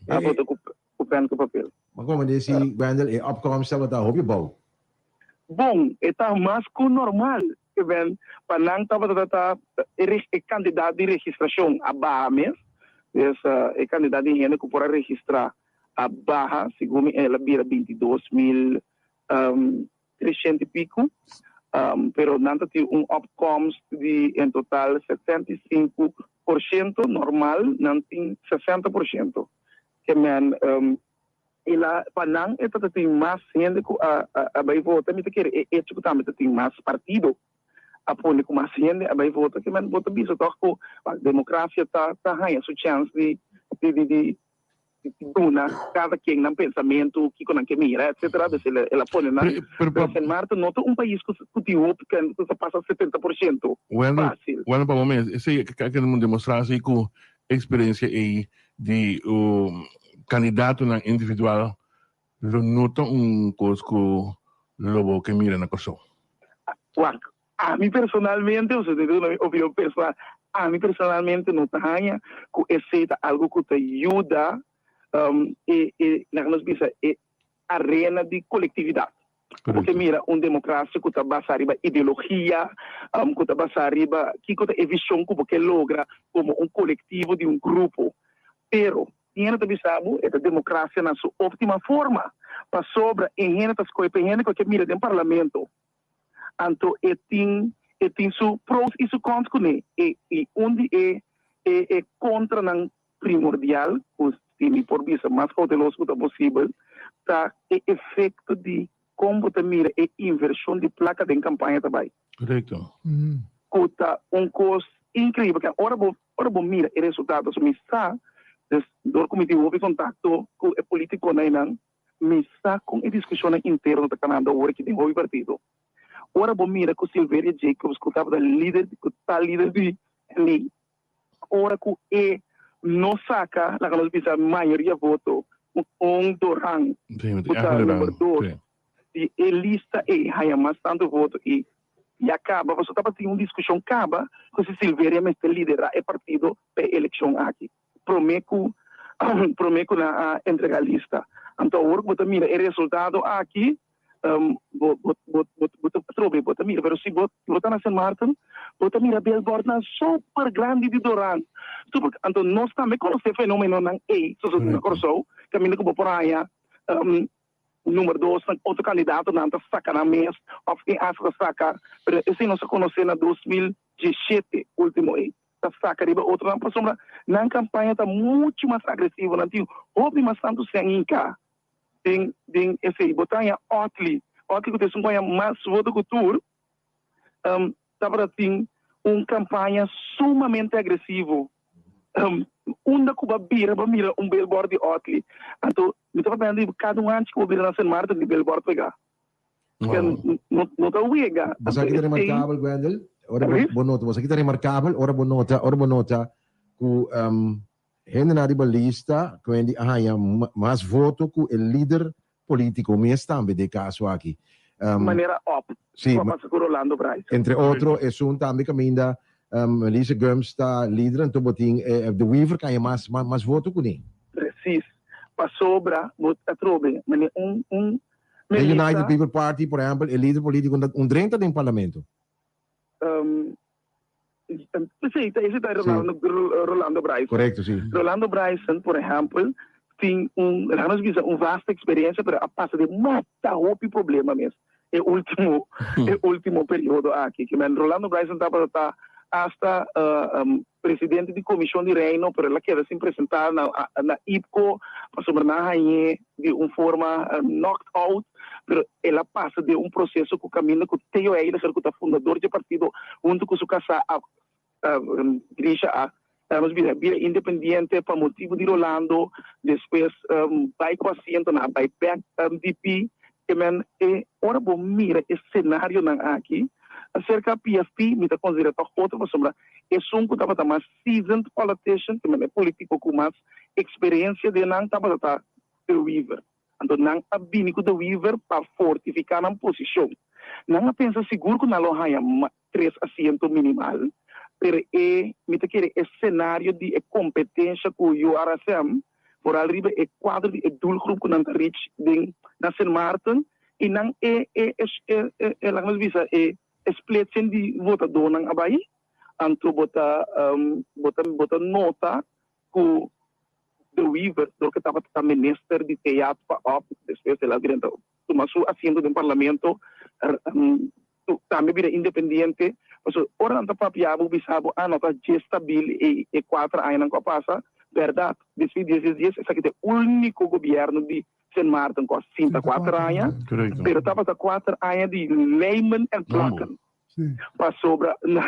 Speaker 10: Nan vota ku ku pen ku papel.
Speaker 17: Ma komo desi Wendel e opkomst tabata hopi bou.
Speaker 10: Bon, e ta mas ku normal. Ke ben pa nan tabata ta e e kantidat di registrashon a baha mes. Dus e kantidat di hende ku por a registrá a baha, segun mi el a bira 22 mil 300 i piku, pero nan ta tin un opkomst di en total 65%, normal nan tin 60%. Ke men e la pa nan e ta tin mas hende ku a a bai vota, mi ta kere e echo ku tambe ta tin mas partido a pone ku mas hende a bai vota, ke men bo ta bisa tòg ku demokrasia ta ta haña su chèns di di di duna kada ken nan pensamentu, kiko nan ke mira, etcetera. Dus el a pone nan. Pero Sint Maarten no ta un pais ku tin hopi ku ta pasa 70% fácil.
Speaker 7: Bueno, pa bo mes, esei a keda demostrá si ku eksperensia ei di kandidatonan individual lo no ta un kos ku lo bo ke mira na Kòrsou.
Speaker 10: Wak, Ami personalmente, osea ta duna mi opinion personal, ami personalmente no ta haña ku esei ta algu ku ta yuda e e laga nos bisa e arena di kolektividat. Bo ke mira un demokrasia ku ta basá riba ideologia, ku ta basá riba kiko ta e vishon ku bo ke logra komo un kolektivo di un grupo. Pero tin hende ta bisa bo e ta demokrasia na su óptima forma, pasobra e hende ta skohe pa e hende ku e ke mira den parlamento. Anto e tin e tin su pros i su cons kuné. E i un di e e e kontranan primordial ku si mi por bisa mas kouteloso ku ta posibel ta e efekto di kon bo ta mira e invershon di plaka den kampaña ta bai.
Speaker 7: Korekto.
Speaker 10: Ku ta un kos inkreibel ke ora bo ora bo mira e resultado so mi sa dus dor ku mi tin hopi kontakto ku e politikonan einan Mi sa kon e diskushonnan interno ta kanando awor aki den hopi partido. Ora bo mira ku Silveria Jacobs ku tabata lider ku ta lider di lei, ora ku e no saka laga nos bisa mayoria voto un Doran ku ta number dos di e lista ei haña mas tantu voto i ya kaba pasobra tabatin un diskushon kaba ku si Silveria mester lidera e partido pa e elekshon aki. prome ku prome ku nan a entrega lista. Anto awor ku bo ta mira e resultado aki bo bo bo bo ta atrobe bo ta mira pero si bo bo ta na Sint Maarten bo ta mira billboardnan super grandi di Doran super anto nos tambe konosé fenomenonan ei sosodé na Kòrsou kaminda ku bo por haña Number dos, nan otro kandidatonan ta saka nan mes òf tin hasta ta saka, pero esei nos a konosé na 2017 último ei, ta saka riba otronan pasobra nan kampaña ta muchu mas agresivo, nan tin hopi mas tantu sèn hinká den den esei. Bo ta haña Otley, Otley ku ta esun ku haña mas voto ku tur, tabata tin un kampaña sumamente agresivo. Unda ku bo a bira bo a mira un billboard di Otley. Anto mi ta papia di kada un anchi ku bo bira na Sint Maarten di billboard pega. No no ta wega.
Speaker 17: Bo sa ki ta remarkabel, Gwendel? Ora bo bo nota, bo sa ki ta remarkabel ora bo nota, ora bo nota ku hendenan riba lista ku hende a haña mas voto ku e lider politico mes tambe den e caso aki.
Speaker 10: Manera op
Speaker 17: Sí,
Speaker 10: cu a pasa cu Rolando Bryson.
Speaker 17: Entre otro esun tambe caminda Melissa Gumbs ta lider anto bo tin De Wever caña mas mas voto cu ni.
Speaker 10: Precies. Pasobra bo ta trobe mane un un
Speaker 17: Den United People Party por ehempel e lider politico un drenta den parlamento.
Speaker 10: Sí, ta ese ta Rolando, Rolando Bryson.
Speaker 17: Correcto, sí.
Speaker 10: Rolando Bryson, por ehempel, tin un, laga nos bisa, un vasta experiencia, pero a pasa den mata hopi problema mes e ultimo, e ultimo periodo aki. Ke men Rolando Bryson tabata ta hasta presidente di Comision di Reino, pero el a keda sin presenta na, na IPCO, pasobra nan a hañ'é di un forma knocked out, pero el a pasa den un proceso cu caminda cu Theo Heyliger, cu ta fundador dje partido, hunto cu su casá a Grisha a Nos bira bira independiente pa motibu di Rolando, despues bai ku asientonan a bai bek DP. Ke men e ora bo mira e senarionan aki aserka PFP mi ta konsidera tòg otro pasobra esun ku tabata mas seasoned politician, ke men e politiko ku mas eksperensia den nan tabata ta De Wever. Anto nan a bini ku De Wever pa fortifiká nan posishon. Nan a pensa sigur ku nan lo haña tres asiento minimal, pero e mi ta kere e scenario di e competencia cu URSM, vooral riba e cuadro di e doelgroep cu nan ta reach den na Sint Maarten y nan e e e e laga nos bisa e e splitsing di votadonan a bay, anto bo ta bo ta bo ta nota cu De Wever dor cu tabata ta minister di TEAT pa op despues el a drenta tuma su asiento den parlamento tambe bira independiente pasobra ora nan ta papia bo bisa bo ah no ta dje stabil e e kuater añanan ku a pasa bèrdat despues di dies dies dies esaki ta e úniko gobièrnu di Sint Maarten ku a sinta kuater aña pero tabata kuater aña di lijmen en plakken pasobra na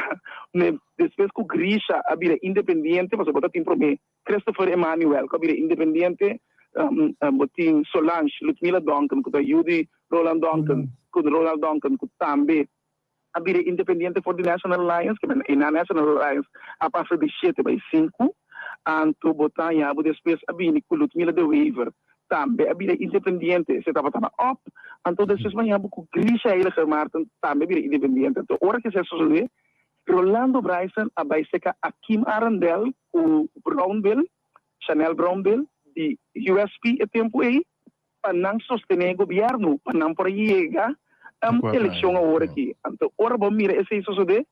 Speaker 10: despues ku Grisha a bira independiente pasobra bo ta tin promé Christopher Emanuel ku a bira independiente, bo tin Solange Ludmila Duncan ku ta yu di Roland Duncan, ku Ronald Duncan ku tambe a bira independiente for di National Alliance, ke e na National Alliance a pasa di shete bai sinku, anto bo ta haña bo despues a bini ku Ludmila de Wever tambe a bira independiente, esei tabata na op, anto despues bo haña bo ku Grisha Heiliger Maarten tambe a bira independiente, anto ora ku esei a sosodé Rolando Bryson a bai seka Akim Arendel ku Brownbill, Chanel Brownbill, di USP e tempu ei pa nan sostené e gobièrnu pa nan por a yega elekshon awor aki. Anto ora bo mira esei sosodé,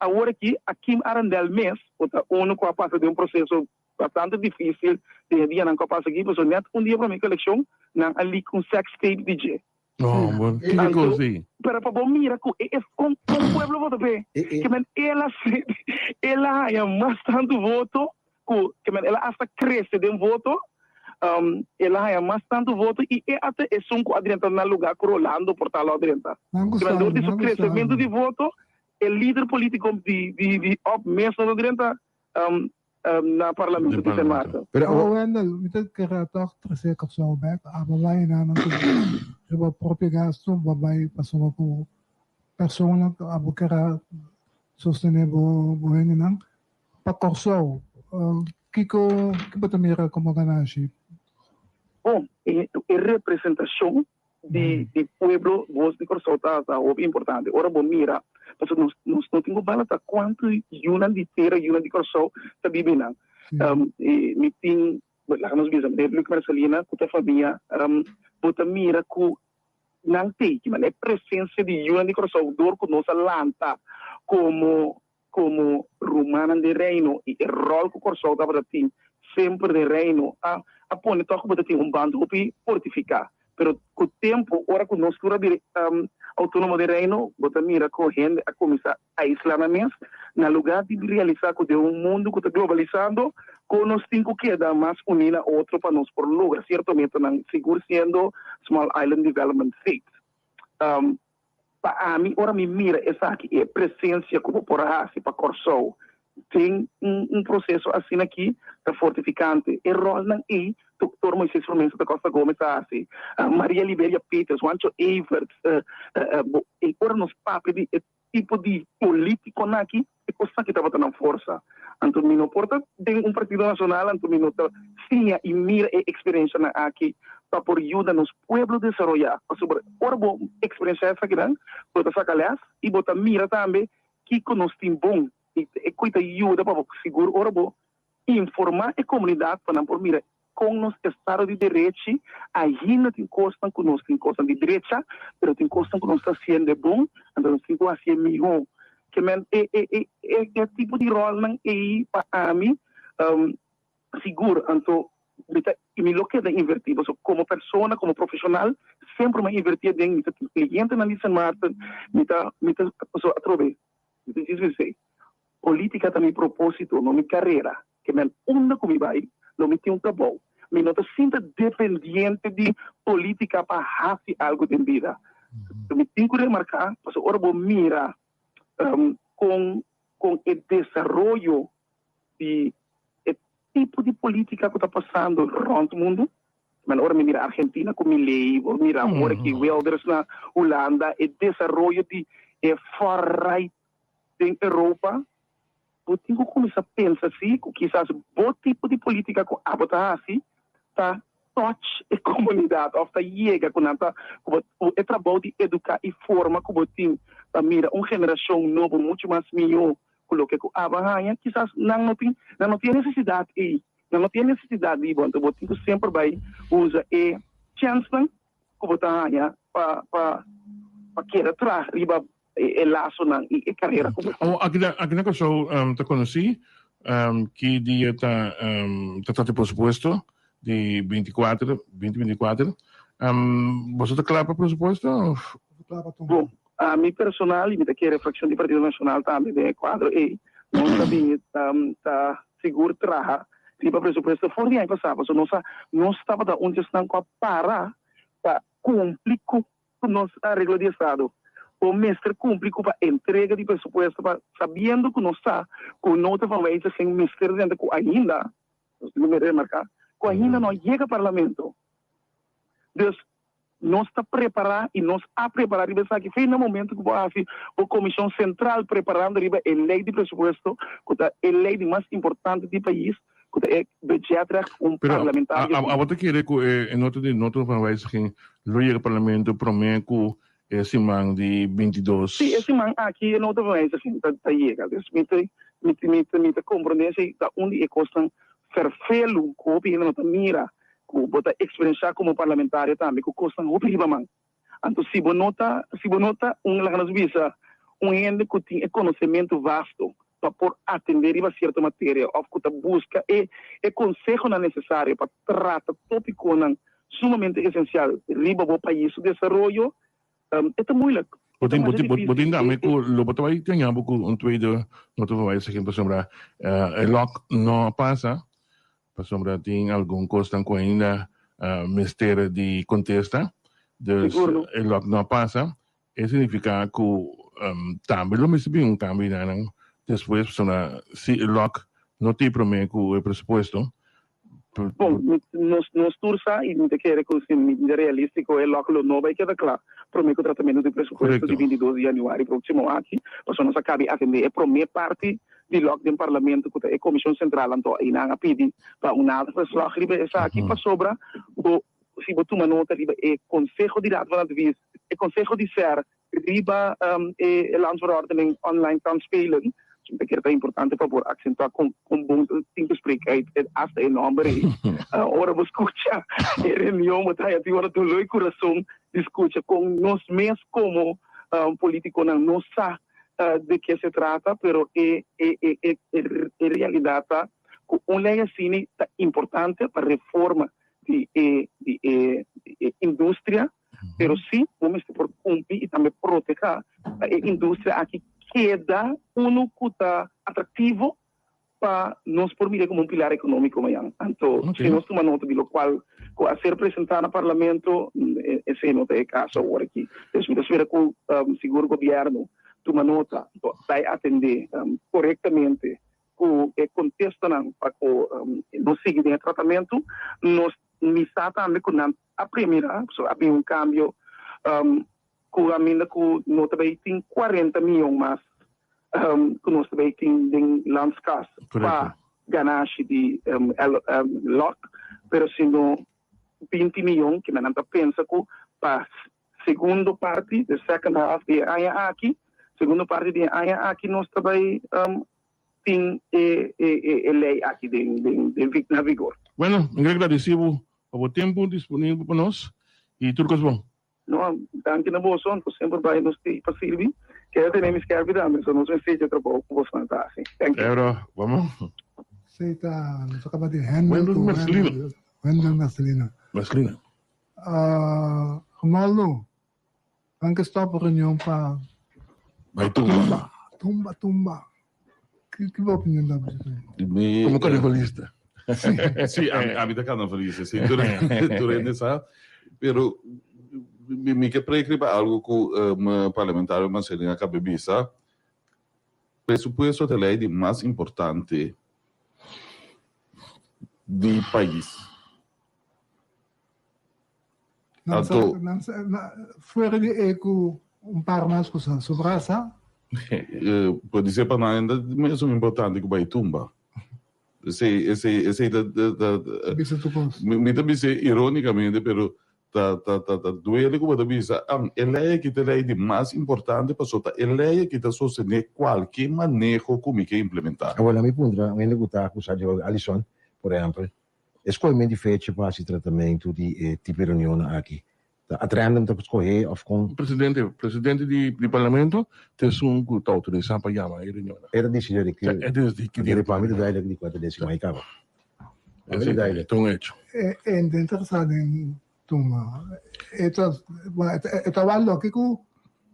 Speaker 10: awor aki Akim Arendel mes, ku ta unu ku a pasa den un proseso bastante difísil den e dianan ku a pasa aki, pasobra nèt un dia promé ku elekshon nan a leak un sex tape di dje.
Speaker 7: No, bon, kiko
Speaker 10: Anto,
Speaker 7: kos ei?
Speaker 10: pero pa bo mira ku e kon kon pueblo vota p'e, ke men el a el a haña mas tantu voto ku ke men el a asta krese den voto, el a haña mas tantu voto i e a ta esun ku a drenta na lugá ku Rolando por ta lo a drenta.
Speaker 6: Nan
Speaker 10: Ke men
Speaker 6: gusta
Speaker 10: dor di
Speaker 6: mi,
Speaker 10: su
Speaker 6: nan gusta
Speaker 10: kresementu
Speaker 6: mi.
Speaker 10: di voto, e lider polítiko di di di op mes no ta drenta na parlamento di Sint Maarten.
Speaker 17: Pero
Speaker 6: Oh, Wendel, mi ta kere tòg trese Kòrsou bèk. Abo bai na nan ku riba propio gastu, bo bai pasobra ku persona ku abo kere sostené bo bo hendenan. Pa Kòrsou, kiko ki bo ta mira komo ganashi?
Speaker 10: Bon, e representashon di di pueblo voz di Kòrsou ta ta hopi importante. Ora bo mira, pasobra nos nos no tin ku balata kuantu yunan di tera, yunan di Kòrsou ta biba einan. E mi tin, laga nos bisa, meneer Luc Mercelina ku ta famia, bo ta mira ku nan tei, ki manera e presensia di yunan di Kòrsou dor ku nos a lanta komo komo rumannan den Reino i e ròl ku Kòrsou tabata tin semper den Reino a a pone tòg ku bo ta tin un band hopi fortifiká. Pero ku tempu ora ku nos tur a bira outónomo den Reino bo ta mira ku hende a kuminsá aislá nan mes na lugá di realisá ku den un mundu ku ta globalisando kon nos tin ku keda mas uní na otro pa nos por logra sierto metanan sigur siendo Small Island Development States. Pa ami ora mi mira esaki e presencia cu bo por a haci pa Corsou den un proceso asina aki ta fortificante. E rolnan ey Doctor Moises Frumencio da Costa Gomez a haci, Maria Liberia Peters, Juancho Everts, e ora nos papia di e tipo di politiconan aki e cosnan aki tabata nan forsa. Anto mi no por ta den un partido nacional anto mi no ta siña y mira e experiencianan aki pa por yuda nos pueblo desaroya. Pasobra ora bo experiencia esakinan bo ta saca les y bo ta mira tambe kico nos tin bon y e cu ta yuda pa bo sigur ora bo informa e comunidad pa nan por mira con nos estado di derechi ainda tin cosnan cu nos tin cosnan di drecha pero tin cosnan cu nos ta haciendo bon anto nos tin cu hacié miho. Ke men e e e e tipo di rolnan ei pa ami sigur anto mi ta mi lo keda inverti pasobra como persona como profesional semper mi a inverti aden mi ta tin clientenan di Sint Maarten mi ta mi ta pasobra atrobe mi ta djis bisey Politica ta mi proposito, no mi carera. Ke men unda ku mi bai, lo mi tin un trabou. Mi no ta sinta dependiente di politica pa hasi algu den bida. Mi tin ku remarca, pasobra ora bo mira kon kon e desaroyo di. tipo di polítika ku ta pasando rònt mundu. Men ora mi mira Argentina ku Milei, bo mira ora ki Wilders na Hulanda, e desaroyo di e far right den Europa, bo tin ku kuminsá pensa si ku kisas bo tipo di polítika ku abo ta hasi ta touch e komunidat òf ta yega ku nan ta ku bo ku e trabou di eduká i forma ku bo tin pa mira un generashon nobo muchu mas mihó ku loke ku abo a haña, kisas nan no tin nan no tin e nesesidat ei, nan no tin e nesesidat di bo, anto bo tin ku semper bai usa e chènsnan ku bo ta haña pa pa pa keda traha riba e lasonan i e karera ku bo tin.
Speaker 7: Awor, aki na aki na Kòrsou ta konosí ki dia ta ta trata e presupuesto di 24, 2024. Boso ta kla pa presupuesto òf?
Speaker 10: Bon, ami personal i mi ta kere frakshon di Partido Nashonal tambe den e kuadro ei, nos ta bini ta sigur traha riba presupuesto for di aña pasá pasobra nos a nos tabata un di esnan ku a para pa kumpli ku ku nos areglo di estado bo mester kumpli ku pa entrega di presupuesto pa sabiendo ku nos sa ku nota van wijziging mester drenta ku ainda, nos tin ku remarka, ku ainda no a yega parlamento. Dus nos ta prepara i nos a prepara riba esaki fe na momento ku bo a hasi bo komishon sentral preparando riba e lei di presupuesto ku ta e lei di mas importante di pais ku ta e budgetrecht un
Speaker 7: Pero
Speaker 10: parlamentario tin.
Speaker 7: abo ta kere ku e nota di nota van wijziging lo yega parlamento prome ku e siman di 22?
Speaker 10: Si, e siman aki e nota van wijziging ta ta yega. Dus mi ta mi ta mi ta mi ta komprende esei ta un di e kosnan ferfelu ku hopi hende no ta mira ku bo ta eksperenshá komo parlamentario tambe ku kosnan hopi riba man. Anto si bo no ta, si bo no ta un, laga nos bisa, un hende ku tin e konosementu vasto pa por atendé riba sierto materia òf ku ta buska e e konsehonan nesesario pa trata tópikonan sumamente esensial riba bo pais su desaroyo, e ta moeilijk.
Speaker 7: Bo tin, bo tin, bo tin tambe ku lo bo ta bai teña bo ku un tweede nota van wijziging pasobra e lòk no a pasa Pasobra tin algun kosnan ku ainda mester di kontesta, dus e lòk no a pasa. E signifiká ku tambe lo mester bin un kambio di nan despues, pasobra si e lòk no tin promé ku e presupuesto.
Speaker 10: Bon, nos nos tur sa i mi ta kere ku sin medida realístiko e lòk lo no bai keda kla promé ku tratamentu di presupuesto di 22 di yanüari próksimo aki, pasobra nos a kabi atendé e promé parti di lòk den parlamento ku ta e komishon sentral anto ei nan a pidi pa un naderverslag riba esaki pasobra bo si bo tuma nota riba e konseho di Raad van Advies e konseho di ser riba e landsverordening online kan spelen mi ta kere ta importante pa por aksentua kon kon bon tin ku spreek uit hasta e nòmber ei ora bo skucha e reunion bo ta haya tin ora doló e kurason di skucha kon nos mes komo politikonan no sa de ke se trata, pero e e e e e realidad ta cu un ley asini ta importante pa reforma di e di e di e industria, pero si bo mester por cumpli y tambe proteha pa e industria aki keda uno cu ta atractivo pa nos por mira como un pilar economico mañan. Anto, si nos tuma nota di locual cu a ser presenta na Parlamento, esey no ta e caso awor aki. Dus mi ta spera cu sigur Gobierno tuma nota, bay atende corectamente cu e contestanan pa cu nos sigui den e tratamento. Nos mi sa tambe cu nan a premira, pasobra a bin un cambio cu aminda cu no ta bay tin cuarenta miyon mas cu nos ta bay tin den landskas pa ganashi di lok, pero sino 20 miyon cu nan ta pensa cu pa segundo parti, the second half di e aña aki, segundo parti di e aña aki nos ta bay tin e ley aki den na vigor.
Speaker 7: Bueno, mi quier gradeci bo pa bo tempo disponibel pa nos y tur cos bon.
Speaker 10: No, danki na boso, anto semper bai nos t'ei pa sirbi. Keda tene mi skerpi tambe, so nos mester echa trabou ku bosonan ta hasi. Thank you.
Speaker 7: Ebro, vamos.
Speaker 6: Sí, ta, nos a kaba di Hendel
Speaker 7: Wendel
Speaker 6: ku
Speaker 7: Mercelina.
Speaker 6: Wendel, Wendel Mercelina.
Speaker 7: Mercelina.
Speaker 6: Ah, Romaldo, nan ke stop reunion pa
Speaker 3: Bai tumba.
Speaker 6: tumba, tumba. Ki, ki bo opinion ta
Speaker 3: Di mi,
Speaker 7: Como carnavalista.
Speaker 3: Sí, ami, ami ta carnavalista, sí, tur, tur hende sa. Pero mi, mi ke preek riba algo ku um, parlamentario Marcelino a kabe bisa. Presupuesto ta e lei di mas importante. di pais. Anto.
Speaker 6: Fuera di e ku un par mas ku sa sobrá sa.
Speaker 3: Por di ser pa nan ta mesun importante ku bai tumba. Esei esei esei ta ta
Speaker 6: Bisa tur kos.
Speaker 3: Mi ta bis'é irónikamente pero ta ta ta ta duele ku bo ta bisa am e lei aki ta e lei di mas importante pasobra ta e lei aki ta sostené kualke maneho ku mi ke implementá.
Speaker 17: Awor laat mi puntra un hende ku ta akusá di Alison por ehèmpel e skohement di fecha pa hasi tratamentu di e tipo di reunionnan aki Ta at random ta skohé of kon?
Speaker 7: Presidente, presidente di di parlamento ta esun ku ta outorisá pa yama e reunionnan.
Speaker 17: E ta disidí di ki.
Speaker 7: E ta disidí ki dia.
Speaker 17: Pa mi ta duidelijk di ku e ta disidí mai kaba. Pa mi ta duidelijk.
Speaker 7: Ta un hecho.
Speaker 6: E e ta interesá den tuma. E ta e ta wak loke ku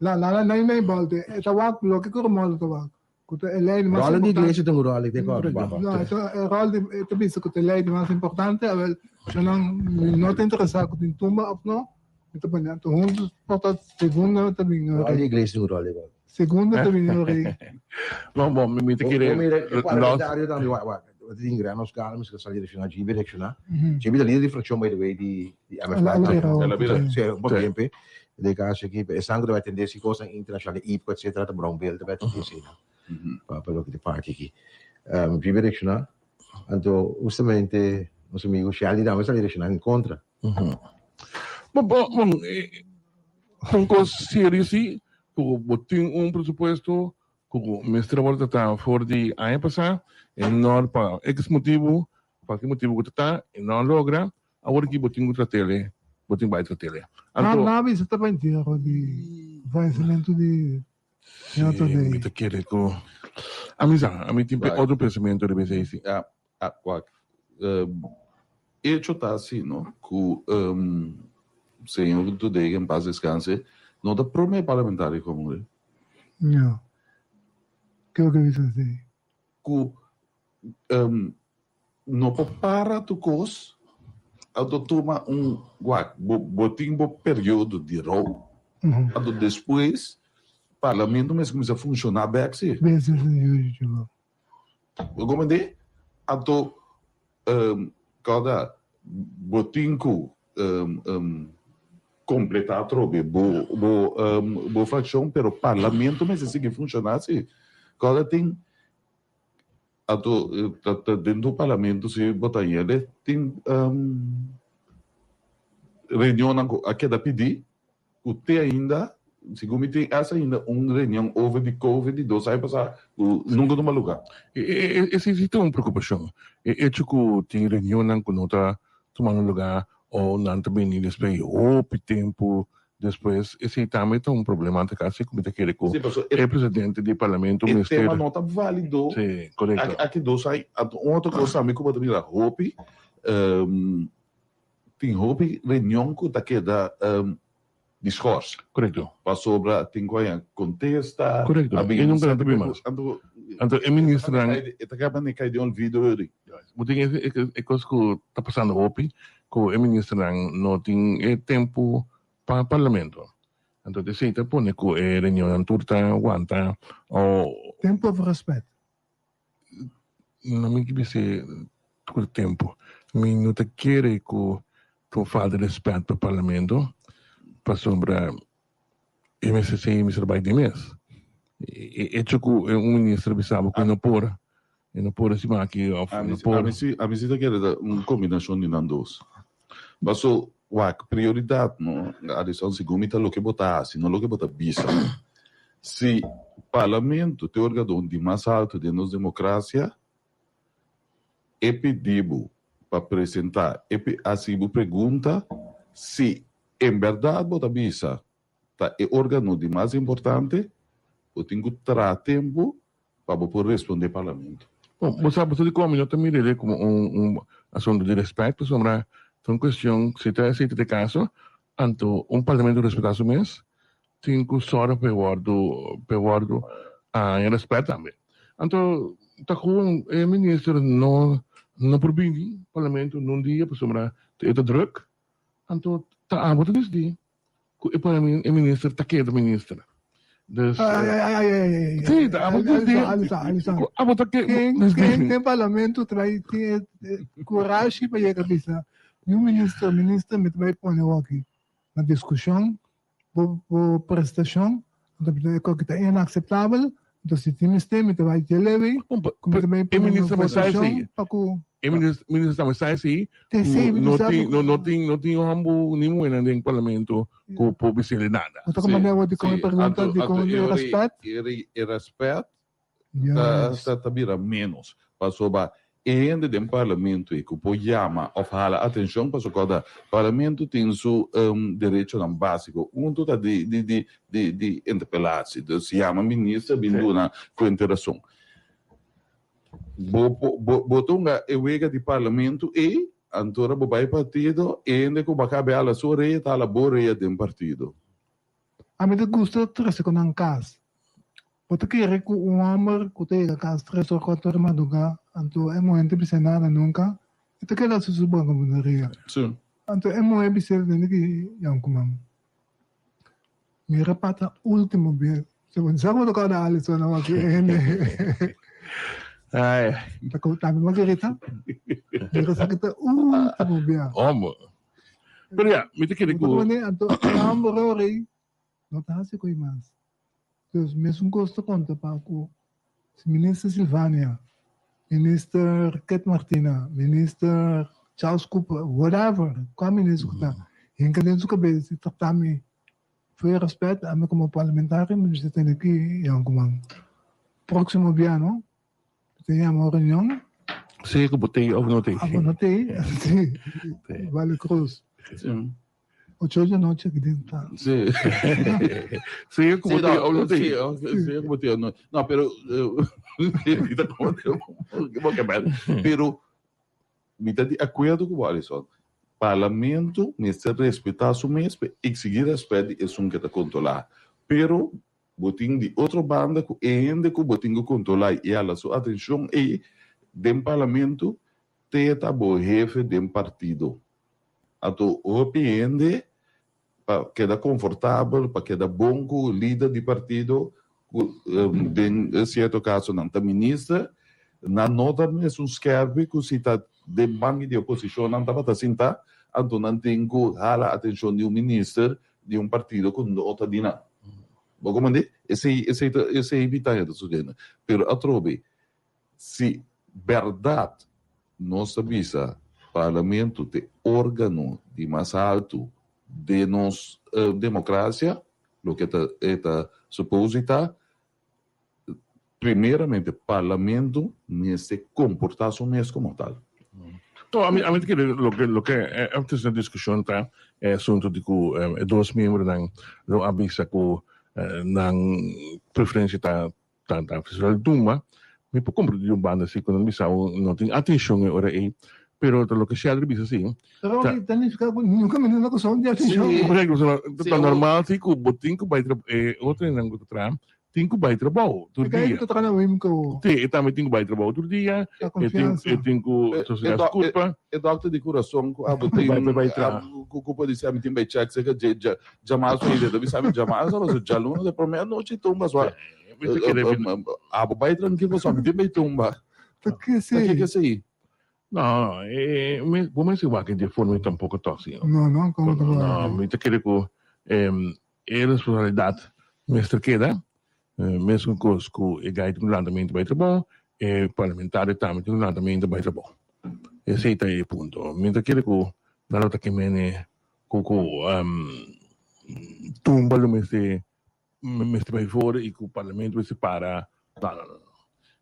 Speaker 6: la la la nei bolte. E ta wak loke ku Romualdo ta wak. Ku ta e lei di mas
Speaker 17: Ròl di
Speaker 6: importante.
Speaker 17: iglesia ta un ròl di kòrda papa.
Speaker 6: No, e ta e ròl di e ta bisa ku ta e lei di mas importante, awel si nan no ta interesá ku tin tumba òf no, mi ta pone anto huntu por ta segundo ta bin
Speaker 17: Ròl di iglesia ta un ròl di kòrda.
Speaker 6: Segundo ta bin rei.
Speaker 7: Bon, bon, mi ta kere
Speaker 17: Bo mira e parlamentario tambe wak wak tin gran nos gana mi sa direkshoná Djibi direkshoná. Djibi ta lider di frakshon by the way di di MFK.
Speaker 6: El a bira.
Speaker 17: Si, un poco tiempo. Den caso aki, esnan cu ta bai atende si cosnan internacional di IPCO etcetera ta Brown Bill ta bai atende eseinan pa pa loke ta parti aki. Djibi reacciona, anto hustamente nos amigo Shelly tambe sa reacciona en contra.
Speaker 7: Bon, bon, bon, un cos serio si, cu bo tin un presupuesto cu mester a worde trata for di aña pasa, e no pa X motibo, cualkier motibo cu ta ta, e no a logra, Awor ki bo tin ku tratele, bo tin bai tratele.
Speaker 6: Anto. Na bisa ta bai entiero di fallecimento di señor
Speaker 7: Sí, mi ta kere ku ami sa, ami tin otro pensamiento riba esei si.
Speaker 3: Ya, wak, echo ta asi no, ku señor Today, en paz descanse, no ta prome parlamentario ku a muri.
Speaker 6: Ya, kiko ke bisa esei?
Speaker 3: Ku No por para tur kos, anto tuma un wak, bo bo tin bo periodo di rou, anto despues parlamento mester kuminsá funshoná bèk si. Bo komprendé? Anto kòrda bo tin ku kompletá atrobe bo bo bo frakshon, pero parlamento mester sigui funshoná si. Kòrda tin Anto ta den tur parlamento si bo ta yende tin reunionnan ku a keda pidi ku te ainda segun mi tin esta ainda un reunion over di covid di dos aña pasa ku nunka tuma luga.
Speaker 7: Esei si ta un preokupashon. E echo ku tin reunionnan ku no ta tumando luga o nan ta bini despues di hopi tempu Despues, esei tambe ta un problematica asi cu mi ta kere cu
Speaker 3: Sí, paso
Speaker 7: e presidente di parlamento
Speaker 3: e
Speaker 7: mester.
Speaker 3: tema no ta valido.
Speaker 7: Sí, corecto.
Speaker 3: Aki, aki dos ai, anto un otro cos tambe cu bo ta mira hopi, tin hopi reunion cu ta keda di schors.
Speaker 7: Corecto.
Speaker 3: Pasobra tin cu haña contesta,
Speaker 7: Corecto.
Speaker 3: a
Speaker 7: E
Speaker 3: bin
Speaker 7: nunca nan ta
Speaker 3: cierto
Speaker 7: bin mas.
Speaker 3: Anto,
Speaker 7: Anto e ministernan.
Speaker 3: e ta caba ne cay den olvido eri.
Speaker 7: Bo tin e, e, e cos cu ta pasando hopi, cu e ministernan no tin e tempo pa parlamento. Anto esey ta pone cu e reunionnan tur ta wanta o.
Speaker 6: Tempo of respet?
Speaker 7: No mi ke bisa tur tempo. Mi no ta kere cu ta un falta di respet pa parlamento, pasobra e mester sey mester bay den mes. E hecho cu un minister bisa bo cu e no por, e no por estima aki of no por.
Speaker 3: Ami si, ami si ta kere ta un combinacion di nan dos. Paso, wak, prioridad no, Addison, segun mi ta loke bo ta haci, no loke bo ta bisa. Si Parlamento ta e orgadon di mas alto den nos democracia, e pidi bo pa presenta, e haci bo pregunta si en berdad bo ta bisa ta e organo di mas importante, bo tin cu traha tempo pa bo por responde Parlamento.
Speaker 7: Bon, bo sa, bo sa dikon mi no ta mira el'e komo un un asuntu di respèt, pasobra ta un kuestion, si ta esei ta e kaso, anto un parlamento respetá su mes tin ku sòru pa e wòrdu pa e wòrdu haña respèt tambe. Anto ta ku e minister no no por bini parlamento nun dia pasobra e ta drùk, anto ta abo ta disidí ku e e minister ta keda minister. Dus,
Speaker 6: Ai, ai, ai, ai, ai, ai.
Speaker 7: Sí, ta abo
Speaker 6: Alison,
Speaker 7: tin-
Speaker 6: Alison, Alison.
Speaker 7: Abo ta ke-
Speaker 6: Ken, ken den parlamento ta bai tin e kurashi pa yega bisa mi un minister, minister mi ta bai pone awaki na diskushon bo bo prestashon, anto mi ta e koki ta inakseptabel, anto si tin mester mi ta bai dje lebe ku mi ta bai
Speaker 7: E
Speaker 6: pone na
Speaker 7: minister me sa
Speaker 6: votashon
Speaker 7: esei.
Speaker 6: pa ku
Speaker 7: E minister minister tambe sa esei
Speaker 6: Te
Speaker 7: ku
Speaker 6: esei mi
Speaker 7: no
Speaker 6: sa
Speaker 7: tin
Speaker 6: ku
Speaker 7: no no tin no tin hombu ni muhernan den parlamento ku por bisele nada.
Speaker 6: Bo ta komprende awor dikon e pregunta dikon e rèspèt?
Speaker 3: E rèspèt ta ta bira ménos pasobra e hende den parlamento ei ku por yama òf hala atenshon pasobra kòrda parlamento tin su derechonan básiko un ta di di di di di interpelatie dus yama minister bin duna kuenta rason. Bo bo bo ta hunga e wega di parlamento ei Anto ora bo bai partido, hende ku bo a kabe hala su orea ta hala bo orea den partido.
Speaker 6: Ami ta gusta trese ku nan kas. Bo ta kere ku un hòmber ku ta yega kas tres or kuater or di madrugá, anto e muhé no ta bisa nada nunka, e ta keda hasi su bagamunderia. Anto e muhé bis'é tende ki yònkuman, Mira pata último bes. Sa ku bo ta kòrda Alison awor ku e hende ta tambe Margarita? Mira sa ku ta último bia.
Speaker 7: Homber. Pero ya, mi ta kere ku.
Speaker 6: Anto e homber ora ei no ta hasi koe mas. Dus mesun kos ta konta pa ku Minister Silvania, Minister Ket Martina, Minister Charles Cooper, whatever, kua minister ku ta, hinka den su kabes i trata mi Fue respet ami como parlamentario mi mester tene ki yoncuman. Proximo bia no, mi ta yama un reunion.
Speaker 7: Sea cu bo tei of no tei.
Speaker 6: Of no tei, si. Vale Cruz. Ocho di anochi aki den ta.
Speaker 3: Si.
Speaker 7: Sea cu bo tei of no tei.
Speaker 3: Sea cu bo tei of no. No, pero mi ta como bo kebel. Pero Mi ta di akuerdo ku bo, Alison. Parlamento mester respetá su mes pa eksigí rèspèt di esun ke ta kontrolá. Pero bo tin di otro banda ku e hende ku bo tin ku kontrolá i hala su atenshon ei den parlamento te ta bo hefe den partido. Anto hopi hende pa keda konfortabel, pa keda bon ku lider di partido, ku den sierto kasonan ta minister, nan no ta mesun skèrpi ku si ta den banki di oposishon nan tabata sintá, anto nan tin ku hala atenshon di un minister di un partido ku no ta di nan. Bo komprendé? Esei esei ta esei bitaña ta sucediendo. Pero atrobe si bèrdat nos ta bisa Parlamento ta e órgano di mas haltu den nos demokrasia, loke ta e ta suppose di ta, primeramente Parlamento mester komportá su mes komo tal.
Speaker 7: No, ami ami ta kere loke loke antes na diskushon ta e asuntu di ku e dos miembronan lo a bisa ku nan preferensia ta Tanta Festival di Tumba, mi por comprende di un banda si cu nan bisa bo no tin atencion e ora ey, pero ta loke Sheldry bisa si.
Speaker 6: Pero ora ta nifica cu nunca mi no na cosao di atencion.
Speaker 7: Si, por ejemplo, ta normal si cu bo tin cu bay trabao, e otro hendenan cu ta traha tin cu bay trabao tur dia.
Speaker 6: E cu ta traha na Wimco.
Speaker 7: Si, e tambe tin cu bay trabao tur dia, e tin cu sosega su curpa.
Speaker 3: E dokter di curason cu abo tin, cu por di si ami tin bay check cerca dje, Djamas mi ta bisa mi djamas pasobra djaluna ta prome anochi tumba so abo bai trankil pasobra mi tin bai tumba.
Speaker 6: Ta ke
Speaker 3: Ta ke esei?
Speaker 7: No, no, bo mester wak di e forma tampoco tok si.
Speaker 6: No, no, como ta
Speaker 7: No, mi ta kere ku e responsabilidad mester keda mesun kos ku e gai tin ku lanta mente bai trabou, e parlamentario tambe tin ku lanta mente bai trabou. Esei ta e punto. Mi ta kere ku nan lo ta kemene ku ku tumba lo mester mester bai for i ku parlamento mester para no no no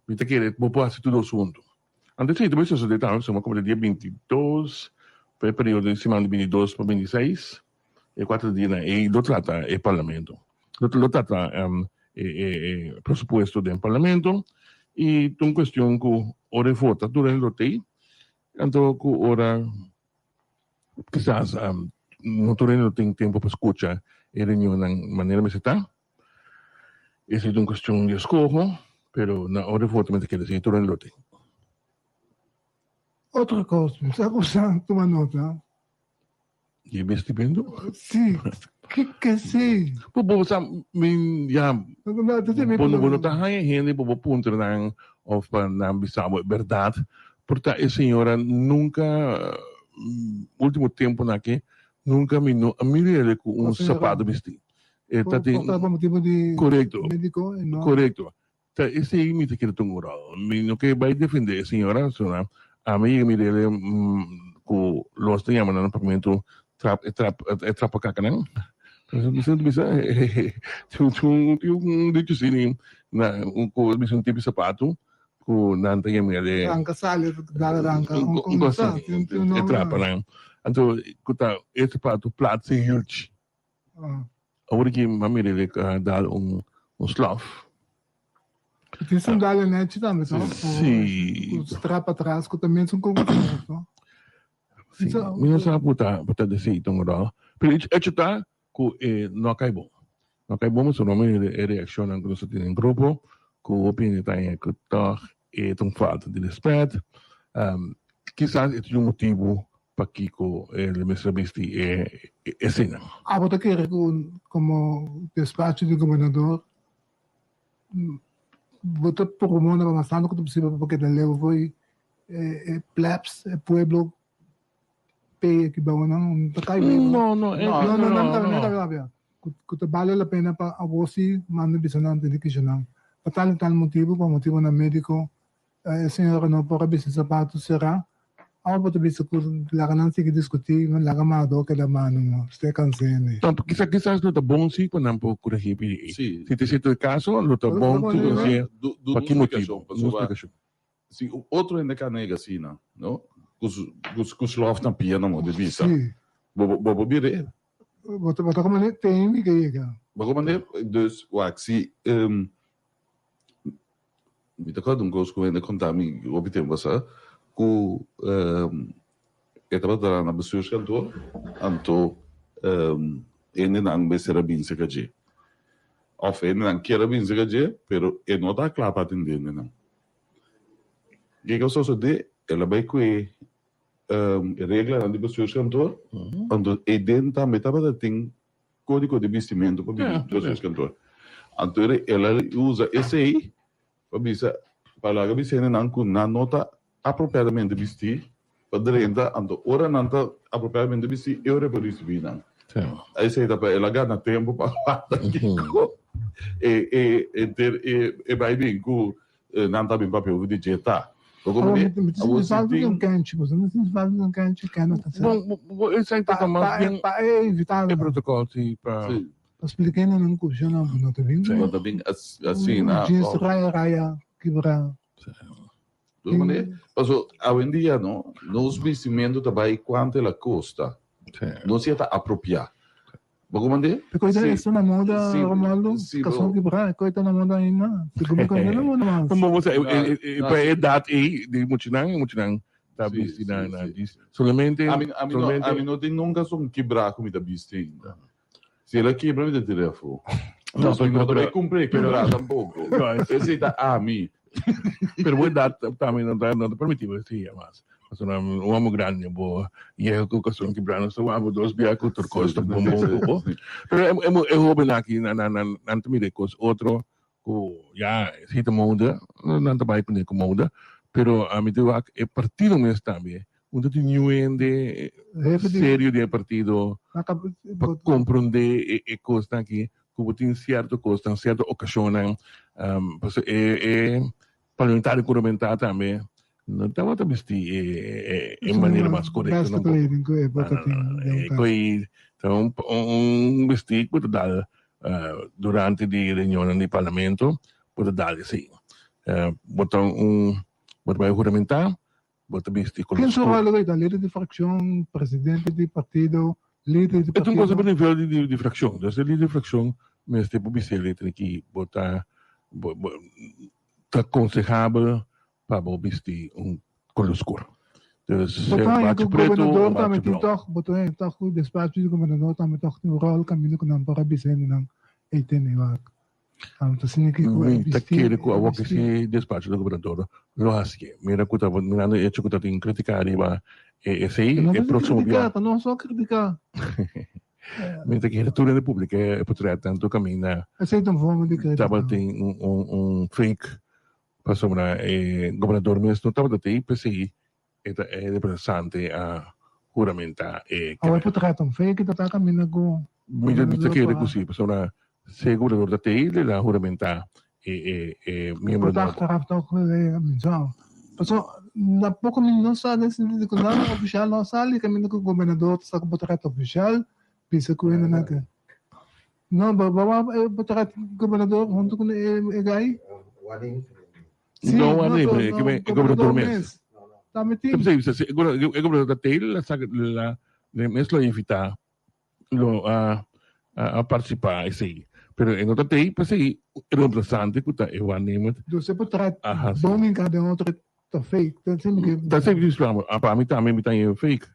Speaker 7: mi ta kere bo por hasi tur dos huntu anto esei ta bai sosode tambe pasobra komo ta dia bintidos pa e periodo di siman di bintidos pa bintiseis e kuater dianan ei lo trata e parlamento lo trata e e presupuesto den parlamento i ta un kuestion ku ora e vota tur hende lo tei anto ku ora Kisas no tur hende lo tin tempu pa skucha e reunionnan manera mester ta. Esei ta un kuestion di eskoho, pero na ora di vota mester keda esei tur hende lo tin.
Speaker 6: Otro kos, mi sa ku sa tuma nota.
Speaker 7: Di bestimentu?
Speaker 6: Si, kiko esei?
Speaker 7: Bo bo sa mi ya bo no bo no ta haña hende pa bo puntra nan of pa nan bisa bo e bèrdat por ta e señora nunka ultimo temponan aki nunka mi no a mir'e ku un sapato bisti. E ta tin korekto korekto Ta esei mi ta kere ta un ròl. Mi no ke bai defendé e señora, sino ami yega mir'el ku los ta yama nan na papiamentu trap e trap e trapakakanan. Mi sinti bisa tin un dicho asina na ku bisa un tipo di sapatu ku nan ta yam'el e
Speaker 6: Ranka sali dal ranka
Speaker 7: un kos asina e trapanan. Anto ku ta e sapatu plat sin hielchi. Awor ki m'a mira el a dal un slof.
Speaker 6: Tin sandalia nechi tambe to?
Speaker 7: Si.
Speaker 6: Ku strap atras ku ta mesun kon ku slof to?
Speaker 7: Si, mi no sa ku ta ku ta desei ta un ròl. Pero echo ta ku e no a kai bon. No a kai bon pasobra mi mira e reakshonnan ku nos a tene den grupo ku hopi hende ta haña ku tòg e ta un falta di rèspèt. Kisas e tin un motibu Pakiko el mester a bisti e eseinan?
Speaker 6: Abo ta kere ku komo despacho di gobernador bo ta promona pa mas tantu ku ta posibel pa keda leu for e plebs, e pueblo p'e aki bou nan ta kai leu.
Speaker 7: No, no,
Speaker 6: no, no, no, no ta rabia. Ku ta bale la pena pa abo si manda bisa nan tene kisha nan pa tal i tal motibu, pa motibunan mediko E señora no por a bisti zapato será. Awa bo ta bisa ku laga nan sigui diskutí, laga Mado keda mano mo, ste kans'e.
Speaker 7: No, kisa kisas lo ta bon si pa nan por korigí pidi ei.
Speaker 3: Si.
Speaker 7: Si ta sierto e kaso, lo ta bon si konosé pa ki motibu.
Speaker 3: Duna un splikashon. Si un otro hende ka nega asina, no, ku su ku slof na pia nan bo ta bisa.
Speaker 6: Si.
Speaker 3: Bo bo por bir'é.
Speaker 6: Bo ta bo ta komand'é ten mi ke yega.
Speaker 3: Bo komand'é, dus wak si Mi ta kòrda un kos ku hende konta mi hopi tempu pasá, ku e tabata traha na bestuurskantoor, anto hendenan mester a bin serka dje. Òf hendenan kier a bin serka dje, pero e no ta kla pa atendé hendenan. Kiko a sosodé? El a bai ku e reglanan di bestuurskantoor, anto eiden tambe tabata tin Kódigo di bistimentu pa bini bestuurskantoor. Anto el a usa esei pa bisa pa laga bisa hendenan ku nan no ta apropiadamente bistí pa drenta, anto ora nan ta apropiadamente bistí e ora e por risibí nan. Esei ta pa el a gana tempu pa wak kiko e e e bai bin ku Nan ta bin papia over di dje ta. Bo
Speaker 6: Awor mi ta sinti falta di un kenchi, bo no sinti falta di un kenchi? Ken ta sa.
Speaker 7: Bon, bo esei ta mas bien
Speaker 6: pa e invitado.
Speaker 7: E protocol si pa.
Speaker 3: Si.
Speaker 6: Pa splika nan nan ku shona bo no ta bin.
Speaker 3: No ta bin asina.
Speaker 6: Un jeans raya raya kibra.
Speaker 3: Si. Paso awendia no, nos bistimentu ta bai kuantu el a kosta. No si e ta apropiá. Bo komand'é?
Speaker 6: E koe ta esta na moda, Romualdo? Kason kibrá, e koe ta na moda ainda. Sigur mi koe na moda mas.
Speaker 7: Bo sa, pa e edat ei di muchanan, e muchanan ta bisti na na dis. Solamente,
Speaker 3: solamente. Ami no tin nunka son kibrá ku mi ta bisti ainda. Si el a kibra mi ta tira afó. No, mi no ta bai kumpra e kibrá tampoko. Esei ta ami.
Speaker 7: Pero bo edat tambe no ta no ta permití bo hasi mas. Pasobra un homo grandi bo yega ku kason kibrá nos ta wak bo dos bia ku tur kos ta bon bon ku bo. Pero e e hobennan aki nan nan nan ta mira e kos otro ku ya si ta moda nan ta bai kuné ku moda pero ami ta wak e partido mes tambe un ta tin niun hende serio den e partido pa komprondé e e kosnan aki ku bo tin sierto kosnan sierto okashonnan pasobra e e parlamentario ku Romentá tambe no tabata bisti e e manera mas korekto
Speaker 6: Best kleding ku e por ta tin den un kas.
Speaker 7: Koe ta un un bisti ku ta dal durante di reunionnan di parlamento bo ta dal esei. Bo ta un bo ta bai huramentá bo ta bisti kolor
Speaker 6: Ken su
Speaker 7: skur.
Speaker 6: ròl awor ta? Lider di frakshon, presidente di partido, lider di
Speaker 7: E ta un cosa
Speaker 6: partido?
Speaker 7: pa nivel di di frakshon. Dus e lider di frakshon mester por bis'é letra aki bo ta bo bo ta konsehabel pa bo bisti un kolor skur. Dus
Speaker 6: Bo ta haña
Speaker 7: bachi
Speaker 6: ku
Speaker 7: pretu o
Speaker 6: gobernador
Speaker 7: bachi
Speaker 6: tambe tin
Speaker 7: blou.
Speaker 6: tòg, bo ta haña tòg ku despacho di gobernador tambe tòg tin un ròl kaminda ku nan por a bisa hendenan ei tene wak. Ta asina ki ku e
Speaker 7: Mi ta
Speaker 6: bisti,
Speaker 7: kere ku
Speaker 6: e
Speaker 7: awor ku
Speaker 6: bisti.
Speaker 7: si despacho di gobernador lo hasié. Mira ku ta mirando e hecho ku ta tin kritika riba e esei,
Speaker 6: No
Speaker 7: e
Speaker 6: ta
Speaker 7: próksimo
Speaker 6: kritiká,
Speaker 7: bia.
Speaker 6: ta nos so kritiká.
Speaker 7: Mi ta kere tur hende publica e portretnan tur caminda.
Speaker 6: Esey ta un forma di critica.
Speaker 7: Tabatin un un un fake pasobra e gobernador mes no tabata tey p'esey e ta e representante a huramenta e
Speaker 6: Awor e portret un fake ta ta caminda cu
Speaker 7: Mi ta mi ta kere cu si pasobra si e gobernador ta tey el a huramenta e e e miembro
Speaker 6: Por
Speaker 7: nobo.
Speaker 6: achteraf toch mi Paso tampoco mi no sa den sentido cu nada oficial no a sali caminda cu gobernador ta saca portret oficial bisa cu hendenan ke no bo bo wak e portret gobernador hunto cu e guy Si
Speaker 7: No
Speaker 6: no
Speaker 7: wani
Speaker 6: so
Speaker 7: e
Speaker 6: no
Speaker 7: e gobernador
Speaker 6: gobernador
Speaker 7: mes.
Speaker 6: mes tambe tin.
Speaker 7: P'esei bisa si e gobernador ta tey la saca la mes lo invita lo a a participa esey pero e no ta tey p'esey e reemplazante cu ta e waarnemer.
Speaker 6: Dus e portret
Speaker 7: Aha si.
Speaker 6: bon hinca den otro ta fake ta siempre ke.
Speaker 7: Ta siempre di sla pa mi tambe mi ta haña fake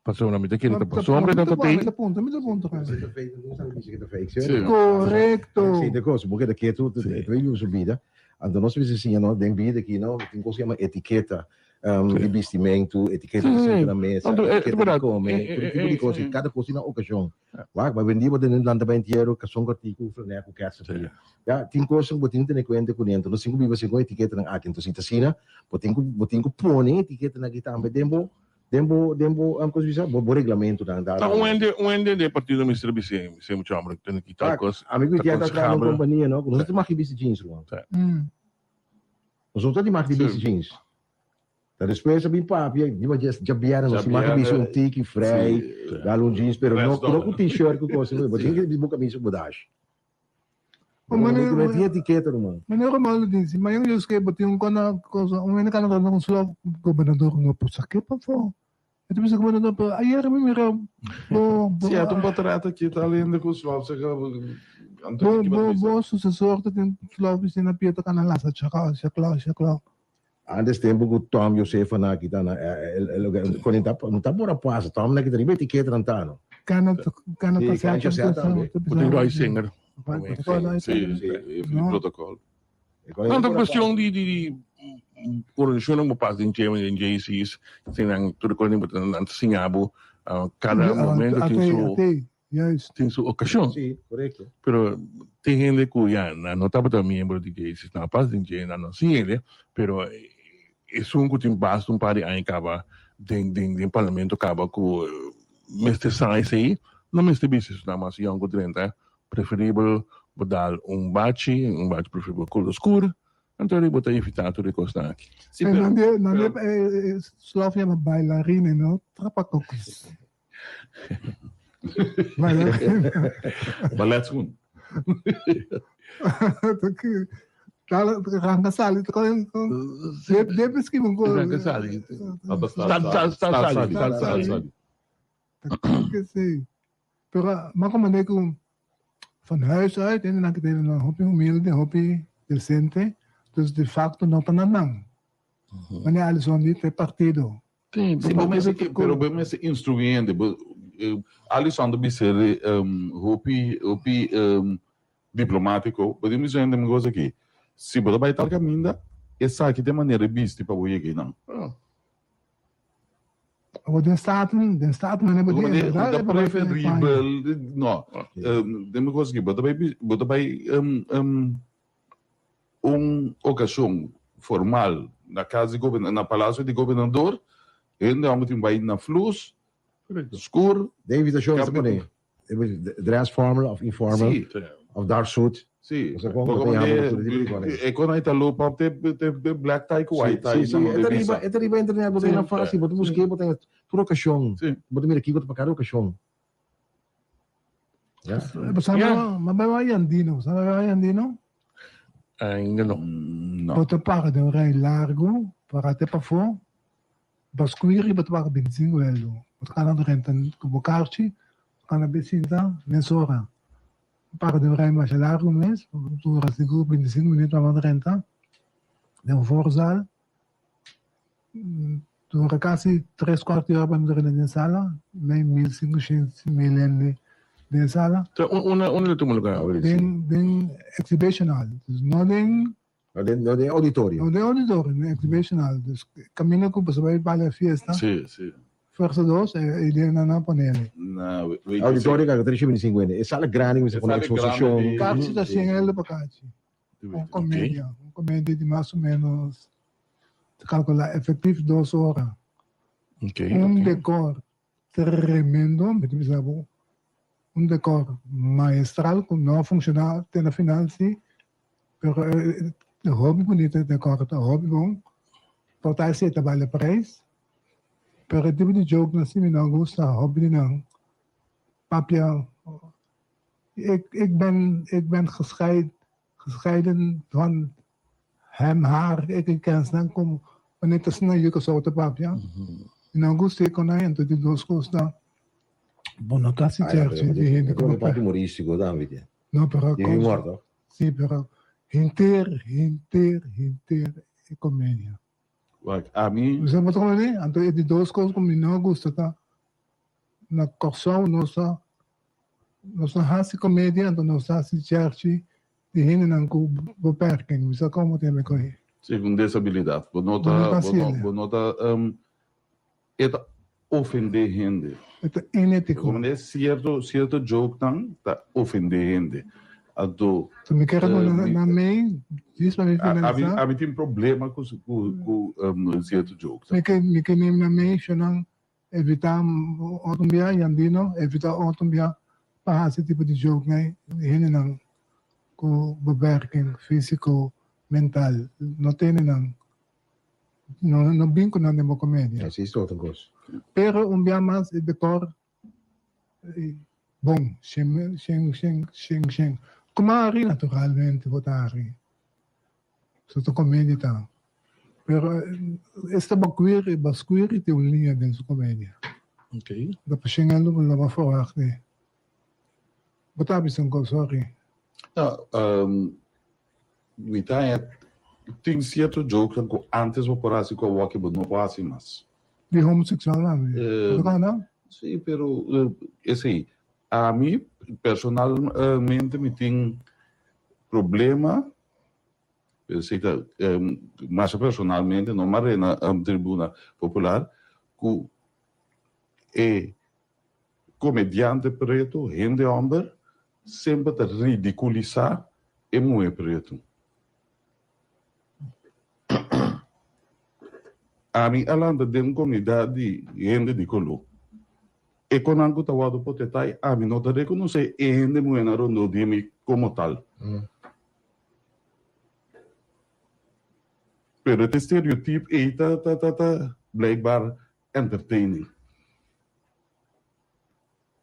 Speaker 7: pasobra mi ta kere ta pasobra e no ta tey.
Speaker 6: Mi ta puntra mi ta puntra.
Speaker 17: Si.
Speaker 6: Corecto.
Speaker 17: Si, de cos, bo keda ketu, te vive su bida. Anto nos mester siña no den bida aki no tin cos cu yama etiqueta. Di bistimentu, etiketa di sinta na mesa, etiketa di kome, tur tipo di kos, i kada kos tin nan okashon. Wak, bai bendí bo tene lanta bai entiero, kason kòrtiku, flanè ku kèrs afia. Ya, tin kosnan ku bo tin ku tene kuenta kuné, anto nos tin ku biba segun etiketanan aki. Anto si ta asina, bo tin ku, bo tin ku pone etiketanan aki tambe den bo, den bo, den bo, kos bisa, bo, bo reglamentunan.
Speaker 7: Ta un hende, un hende den e partido mester bis'é, bis'é mucha homber, tene ki tal kos,
Speaker 17: Ami ku
Speaker 7: ta
Speaker 17: Itiel ta traha na un
Speaker 7: konsehable.
Speaker 17: kompania, no, ku nos no ta mag di bisti jeans, ruman. Nos no ta di mag di bisti jeans. Ta despues a bin papia, di ma djes djabièrnè nos mag a bisti un tiki vrij, dal un jeans, pero no no ku t-shirt ku kos, bo tin ke bisti bo kamisa ku bo dashi.
Speaker 6: O mane
Speaker 17: No tin etiketa ruman.
Speaker 6: Mane Romualdo disi, mañana yo ske bo tin un kona kosa, un hende kana rònt ku slof, gobernador no por sak'é pafó. E ta bisa gobernador, pero ayer mi mira bo bo
Speaker 3: Si, un portret aki ta hende ku slof saka
Speaker 6: bo bo bo susesor ta tin slof bisti na pia ta kana lasa chakla chakla chakla.
Speaker 17: Antes tempo ku Tom Josefa na kita na kon ta no ta por a pasa Tom na kita riba etiketa nan ta no.
Speaker 6: Kana kana
Speaker 17: Si,
Speaker 6: ta
Speaker 17: kana
Speaker 6: seta
Speaker 17: seta tambe.
Speaker 7: Bo tin Roy Singer.
Speaker 3: Si, si, protocol.
Speaker 7: No, ta cuestion di di di organisacionnan bo pas den dje, den JC's, tin nan tur cos bo nan ta siña bo cada momento tin su tin su ocasion.
Speaker 17: Sí, correcto.
Speaker 7: Pero tin hende cu ya nan no tabata miembro di JC's, nan a pas den dje, nan no siña hende, pero esun cu tin basta un par di aña caba den den den parlamento caba cu mester sa esey, no mester bisa esnan mas yong cu drenta Preferibel bo dal un bachi, un bachi preferibel color oscur, anto bo ta evita tur e cosnan aki.
Speaker 3: Sí, pero,
Speaker 6: Nan de, nan de eh, slof yama bailarine, no trapacocos. Bailarine.
Speaker 3: Balletschoen.
Speaker 6: Dale, ranka sali, de, de misschien un
Speaker 7: Ranka sali. Sal, sal, sal, sal, sal, sal.
Speaker 6: Sí. Pero m'a comprende cu van huis uit hendenan ki ta hendenan hopi humilde, hopi decente, dus de facto no ta na nan. Wanneer Alison di ta e partido.
Speaker 3: Si, bo mester ke, pero bo mester instrui hende. Bo, Alison ta bisa hopi, hopi diplomatico. Bo tin bisa hende mi cosa aki, si bo ta bai tal caminda, esaki ta e manera di bisti pa bo yega einan.
Speaker 6: Awor den Staten, den Staten nan e bo tin,
Speaker 3: Ta
Speaker 6: e
Speaker 3: preferibel, no, den mi kos aki, bo ta bai, bo ta bai un okashon formal na kas di goberna, na palasio di gobernador, hende homber tin bai na flus, skur.
Speaker 17: Den invitashon ta pone dress formal of informal of dark suit.
Speaker 3: Sí. E kon ai ta loop op te te black tie ku white tie.
Speaker 17: Sí, sí, e ta riba, e ta riba internet, bo ta na fácil, bo ta busk'é, bo ta tur okashon. Bo ta mira kiko ta pa kada okashon.
Speaker 6: Ya. Bo sa ma bai wak Yandino, bo sa bai wak Yandino?
Speaker 7: Ainda no.
Speaker 3: No.
Speaker 6: Bo ta para den un rei largu, para te pafó, Bo skuir riba ta wak 25 wèldu. Bo ta kana drenta ku bo karchi, bo kana be sinta mesora. Bo para den un rei masha largu mes, bo dura sigur 25 minüt pa bo drenta den un voorzaal. Dura kasi tres kuart di ora pa mi drenta den sala, mei mil sinkushent mil hende den sala.
Speaker 7: Unda unda ta tuma lugar?
Speaker 6: Den den exhibition hall, dus no den
Speaker 17: No den, no den auditorio.
Speaker 6: No den auditorio, den exhibition hall. Dus caminda cu boso bay balia fiesta.
Speaker 3: Sí, sí.
Speaker 6: Fuerza dos, e idea nan a ponele.
Speaker 3: Na WTC.
Speaker 17: Auditorio ka 325 hende. E sala grandi ku mester pone eksposishon.
Speaker 6: Kachi ta 100 euro pa kachi. Un komedia, un komedia di mas o menos, ta kalkulá efektief dos ora. Un dekor tremendo, mi ta bisa bo, un dekor maestral ku no a funshoná te na final si, pero e hopi bunita e dekor ta hopi bon, por ta esei ta bale prijs. Pero e tipo di joke nan si mi no gusta hopi di nan papia ik ik ben ik ben gescheid gescheiden van hem haar ik ik kens nan como wanneer ta asina yu kosou ta papia mi no gusta e con nan anto di dos cos ta bo no ta haci cherchi di hende
Speaker 17: como parti humoristico tambe tie
Speaker 6: no pero
Speaker 17: di humor toch
Speaker 6: si pero henter henter henter e comedia.
Speaker 3: Wak, ami.
Speaker 6: Bo sa pasobra di? Anto e di dos kos ku mi no gusta ta, na Kòrsou nos ta nos ta hasi komedia anto nos ta hasi chèrchi di hendenan ku beperking. Mi sa komo ta yama e kohe.
Speaker 3: Sí, ku un desabilidat. Bo no ta, bo no, bo no ta, e ta ofendé hende.
Speaker 6: E ta inétiko.
Speaker 3: Como sierto, sierto jokenan ta ofendé hende. Anto.
Speaker 6: So mi kier duna na mei, djis pa mi finalisá.
Speaker 3: Ami tin problema ku ku sierto jokes.
Speaker 6: Mi ke mi ke neem na mei shonan evitá otro bia Yandino evitá otro bia pa hasi tipo di joke nei hendenan ku beperking físiko, mental no tene nan. No no bin ku nan den bo komedia.
Speaker 17: Así es otro kos.
Speaker 6: Pero un bia mas e dekor bon, shen shen shen shen shen. Kuma hari naturalmente bo ta hari. So ta komedia ta. Pero esta bakuir baskuir tin un liña den su komedia.
Speaker 7: Okay.
Speaker 6: Da pa shen algo lo bo verwacht di. Bo ta bisa un kos, sorry.
Speaker 3: No, Mi ta haña tin sierto jokenan ku ántes bo por hasi ku awor bo no por hasi mas.
Speaker 6: Di homoseksual nan bo ta kòrda?
Speaker 3: Si, pero esei, ami personalmente mi tin problema, esei ta masha personalmente, no mare na tribuna popular, ku e Komediante pretu, hende hòmber, semper ta ridikulisá e muhé pretu. Ami a lanta den un komunidat di hende di koló. E konan ku ta wòrdu potetá, ami no ta rekonosé e hende muhénan rondó di mi komo tal. Pero e stereotip ei ta ta blijkbaar entertaining.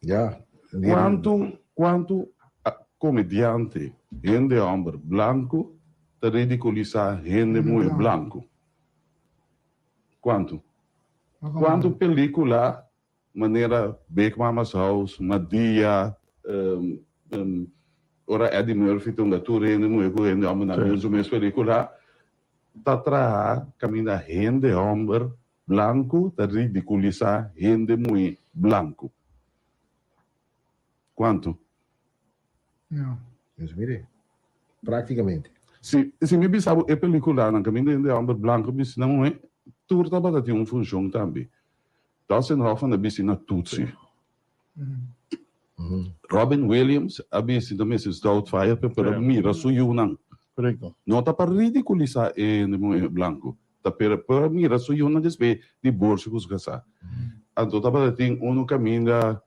Speaker 17: Ja.
Speaker 3: Kuantu kuantu komediante hende hòmber blanku ta ridikulisá hende muhé blanku? Kuantu? Kuantu pelíkula manera Big Mama's House, Madea, ora Eddie Murphy ta hunga tur hende muhé ku hende hòmber na mesun mes pelíkula ta traha kaminda hende hòmber Blanku ta ridikulisá hende muhé blanku. Kuantu?
Speaker 6: Ja.
Speaker 17: Pues mire, práktikamente.
Speaker 3: Si, si mi bisa bo e pelikulanan kaminda hende hòmber blanku bisti na muhé, tur tabata tin un funshon tambe. Dustin Hoffman a bisti na Tutsi. Robin Williams a bisti na Mrs. Doubtfire pa por a mira su yunan.
Speaker 7: Korekto.
Speaker 3: No ta pa ridikulisá e hende muhé blanku, ta pero por a mira su yunan despues diborsio ku su kasá. Anto tabata tin unu kaminda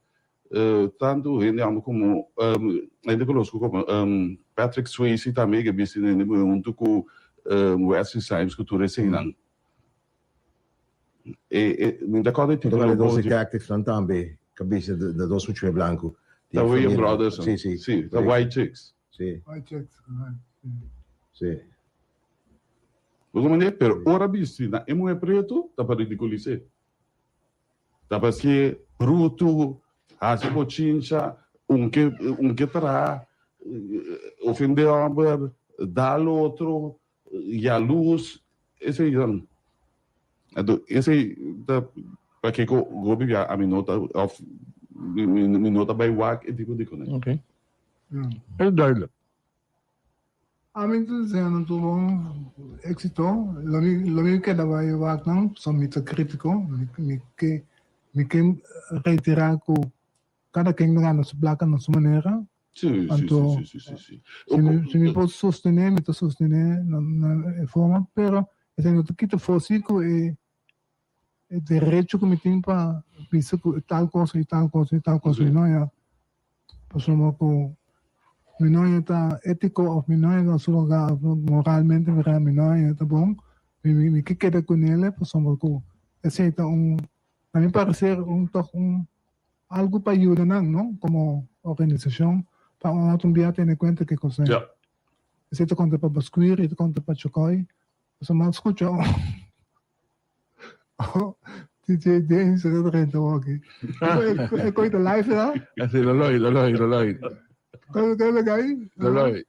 Speaker 3: tantu hende hòmber komo hende konosku komo Patrick Swayze tambe ke bisti na hende muhé huntu ku Wesley Snipes ku tur eseinan. E e mi ta kòrda e
Speaker 17: Tito
Speaker 3: titulo
Speaker 17: Vale dos
Speaker 3: bon.
Speaker 17: detectives-nan tambe ka bisa de dos muchachos blanco.
Speaker 3: Ta William Brothers.
Speaker 17: Sí, sí.
Speaker 3: Sí, ta White Chicks.
Speaker 17: Sí.
Speaker 6: White Chicks, right.
Speaker 17: Sí.
Speaker 3: Bo ta manera? Pero ora bisti na e muher pretu ta pa ridiculis'é. Ta pa hacié brutu, haci bochincha, un ke un ke traha, ofendé homber, dal otro, Yaluz, esei dan. Anto esei ta pakiko hopi bia ami no ta of mi no ta bai wak e tipo di kone.
Speaker 7: Ok. Es duidelijk.
Speaker 6: Ami ta deseando tur bon éxito. Lo mi lo mi keda bai wak nan, pasobra mi ta crítico. Mi mi ke mi ke reitera ku. Kada ken ta gana su plaka na su manera. Anto si mi si mi por sostené mi ta sostené na na e forma pero esei no ta kita for si ku e e derecho ku mi tin pa bisa ku tal kos i tal kos i tal kos mi no ya pasobra ku mi no ya ta étiko òf mi no ya na su lugá òf moralmente mi no ya ta bon mi mi ke keda kunele pasobra ku esei ta un Na mi parecer un toch un algo pa yuda nan no como organisacion pa un otro bia tene cuenta ke cos
Speaker 3: Ja.
Speaker 6: Esey ta conta pa Bascuir y ta conta pa Chocoy pasobra mi a scucha un DJ James ta drenta hoki e coy ta live ya.
Speaker 7: Así Loloy Loloy Loloy.
Speaker 6: Koi koi lo kai?
Speaker 7: Loloy.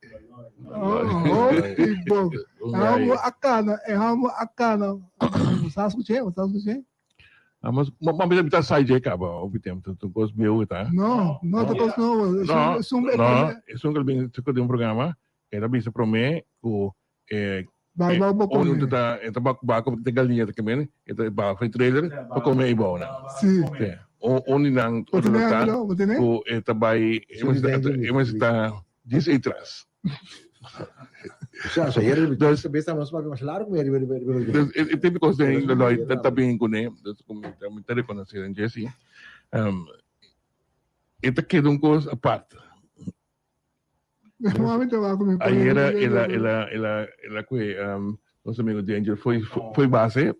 Speaker 6: Oh, hopi bon. E hamo a cana e hamo a cana. Bo sa scuché? Bo sa scuché?
Speaker 7: Amos, ma mi ta sai dje caba hopi tempo, ta un cos bieu ta.
Speaker 6: No, no ta cos nobo.
Speaker 7: No, no, esun cu bin cu den un programa, e ta bisa prome cu e
Speaker 6: Bai bou pa come.
Speaker 7: Unu ta e ta ba cu te galiña ta kemende, e ta baha e trailer pa come e bou nan.
Speaker 6: Si.
Speaker 7: Un di nan
Speaker 6: otro ta
Speaker 7: cu e ta bai e mester ta djis ey tras.
Speaker 17: Sa, sa hier dus besta mas papia mas largo mi riba riba riba.
Speaker 7: Dus e tipo cos den Lloyd ta ta bin kuné, dus ku mi ta mi ta rekonosé den Jesse. Um, e ta keda un kos apart.
Speaker 6: Mami ta wak mi
Speaker 7: Ayer el a el a el a el a kue um, nos amigo Danger foi foi base.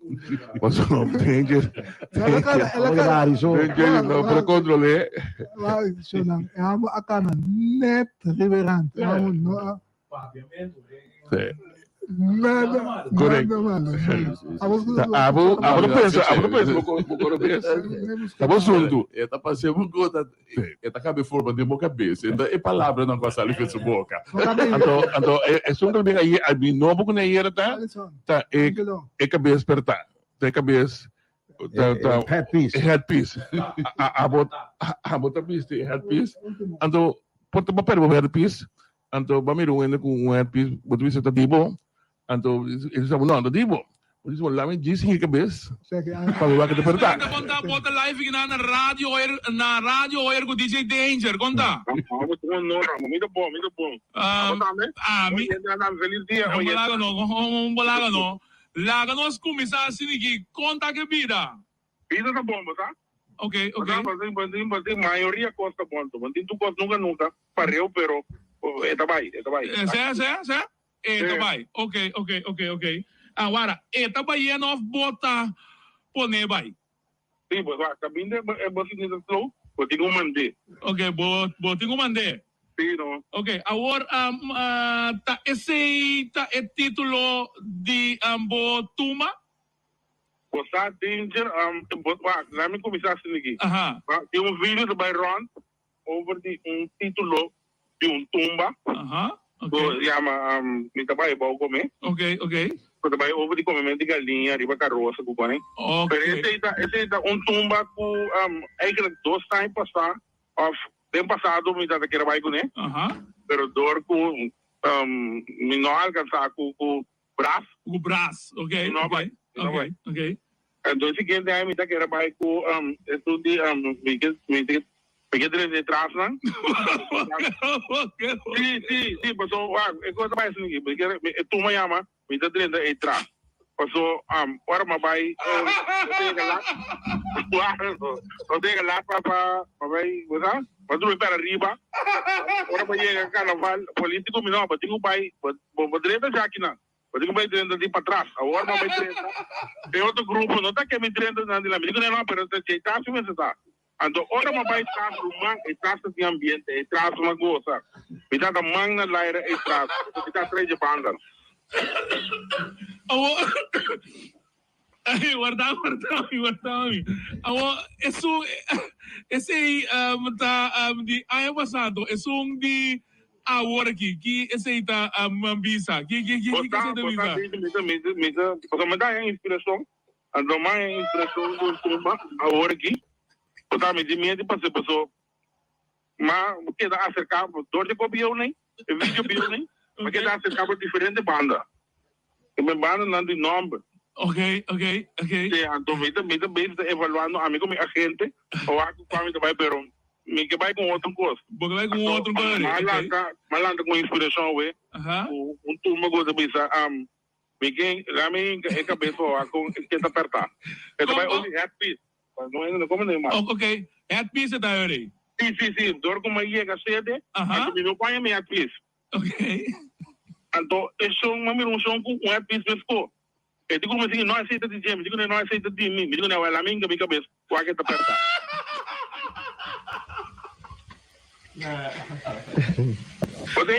Speaker 7: Paso Danger.
Speaker 6: Ela cara, ela cara.
Speaker 7: Danger no por controlé.
Speaker 6: Wak, shonan, e amo akana net riberant. E amo no.
Speaker 7: Sí.
Speaker 6: Nada,
Speaker 7: Correct.
Speaker 6: nada malo.
Speaker 7: Abo, abo no pensa, abo no pensa bo bo coro bes. Ta bo asunto.
Speaker 3: E ta pasé bo gota, e ta cabe forma den bo cabeza. Enta e palabranan cu a sali fen su boca.
Speaker 7: Anto, anto e asunto bin ayer, a bin nobo cu ayer ta, ta e e cabes perta. Ta e cabes ta ta
Speaker 17: headpiece.
Speaker 7: E headpiece. Abo abo ta bisti e headpiece. Anto por ta bo perde bo headpiece. Anto bo a mira un hende ku un headpiece, bo ta bisa ta di bo, anto e bisa bo no, ta di bo. Bo dici bo lami djis hinka kabes pa mi wak ta perta.
Speaker 18: Kon ta bo ta live aki na radio hoyer na radio hoyer ku DJ Danger kon ta?
Speaker 8: Amo ta un honor amo mi ta bon mi ta bon abo tambe
Speaker 18: Ami
Speaker 8: Feliz dia
Speaker 18: Un bolaga no un bolaga no laga nos kuminsá asina aki kon ta ke bida?
Speaker 8: Bida ta bon bo sa.
Speaker 18: Ok, ok.
Speaker 8: Bo tin, bo tin, mayoria cos ta bon. Bo tin tur cos nunca, nunca pareu, pero e ta bay, e ta bay.
Speaker 18: Sè, sè, sè? E ta bay. Ok, ok, ok, ok. Awara, e ta bayendo of bo ta pone bay?
Speaker 8: Si, bo sa, caminda e bo sinti ta slow, bo tin cu mand'é.
Speaker 18: Ok, bo, bo tin cu mand'é.
Speaker 8: Si, no.
Speaker 18: Ok, awor, ta esey ta e titulo di bo tumba?
Speaker 8: Bo sa danger bo wak laat mi kuminsá asina aki. Tin un video ta bai rònt over di un título di un tumba ku yama mi ta bai bou kome. Ku ta bai over di komementu di galiña riba karosa ku kone. Pero esei ta esei ta un tumba ku eigenlijk dos aña pasá òf den pasado mi tabata kere bai kuné pero dor ku mi no a alkansá ku ku Bras.
Speaker 18: Ku bras, ok,
Speaker 8: No
Speaker 18: ok,
Speaker 8: bai, no
Speaker 18: ok,
Speaker 8: bai.
Speaker 18: ok.
Speaker 8: Entonces siguiente aña mi ta kere bai ku esun di mi ke mi ke mi ke drenta e trasnan. Sí, sí, sí, paso wak e kos ta bai asina aki, mi kere e tuma yama mi ta drenta e tras. Paso ora mi a bai no ta yega lat no ta yega lat pa pa pa bai bo sa pa drumi para riba ora bo yega carnaval politico mi no bo tin ku bai bo Bo bo drenta djakinan. Bo tin ku bai drenta di patras. Awor bo bai drenta e otro grupo no ta ke mi drenta nan di la. Mi di ku nan no, pero ta dje tas mi mester ta. Anto ora bo bai tras ruman e tras ta tin ambiente, e tras bo gosa. Mi ta ta man na laira e tras, pasobra mi ta atrás dje banda.
Speaker 18: Awor Ay, warda, warda mi, warda mi. Awor, esun, esei um, ta um, di aña pasado, esun di awor aki, ki esei ta um, bisa? Ki, ki, ki, ki
Speaker 8: Bo sa,
Speaker 18: esei ta
Speaker 8: bo sa,
Speaker 18: bisa?
Speaker 8: mi, mi, mi, mi, mi, pasobra mi ta haña inspiracion, anto mi haña inspiracion ku tumba awor aki. Bo sa, mi tin miedu di pas'é, paso ma keda aserká dor di e kopi yow nei, e video bieu nei, ma keda aserká pa diferente banda. E mi bandanan di nomber.
Speaker 18: Ok, ok, ok.
Speaker 8: Sí, anto mi ta, mi ta bezig ta evaluando ami ku mi agente pa wak ku kua mi ta bai, pero. Mi ke bai ku un otro kos.
Speaker 18: Bo ke bai ku un otro kos.
Speaker 8: M'a lanta, m'a lanta ku un inspirashon awe. Ku un tumba ku ta bisa, mi ke lami hinka e kabes pa wak kon e ta pèrtá. E ta bai ori headpiece. No hende no komende mas.
Speaker 18: Ok, headpiece e ta ori.
Speaker 8: Si, si, si. Dor ku m'a yega sede, anto mi no paña mi headpiece.
Speaker 18: Ok.
Speaker 8: Anto e shon, m'a mira un shon ku un headpiece meskó. E di ku mi sigui, no esei ta di dje, mi di ku no esei ta di mi, mi di ku no, lami hinka mi kabes, wak e ta pèrtá. Oke?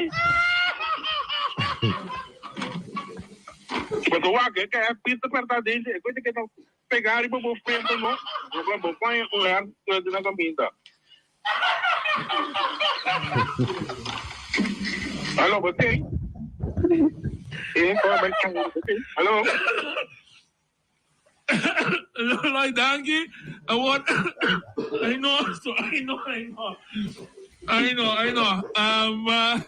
Speaker 8: Pasobra wak e ka headpiece ta pèrtá den dje, e koe ta keda pegá riba bo frente no, bo paña un headpiece na kaminda. Aló, bo tin? Eh, bo bai kan, bo tin? Aló?
Speaker 18: Lloyd, danki. Awor, ai no, so, ai no, ai no. Ai no, ai no. Um, uh,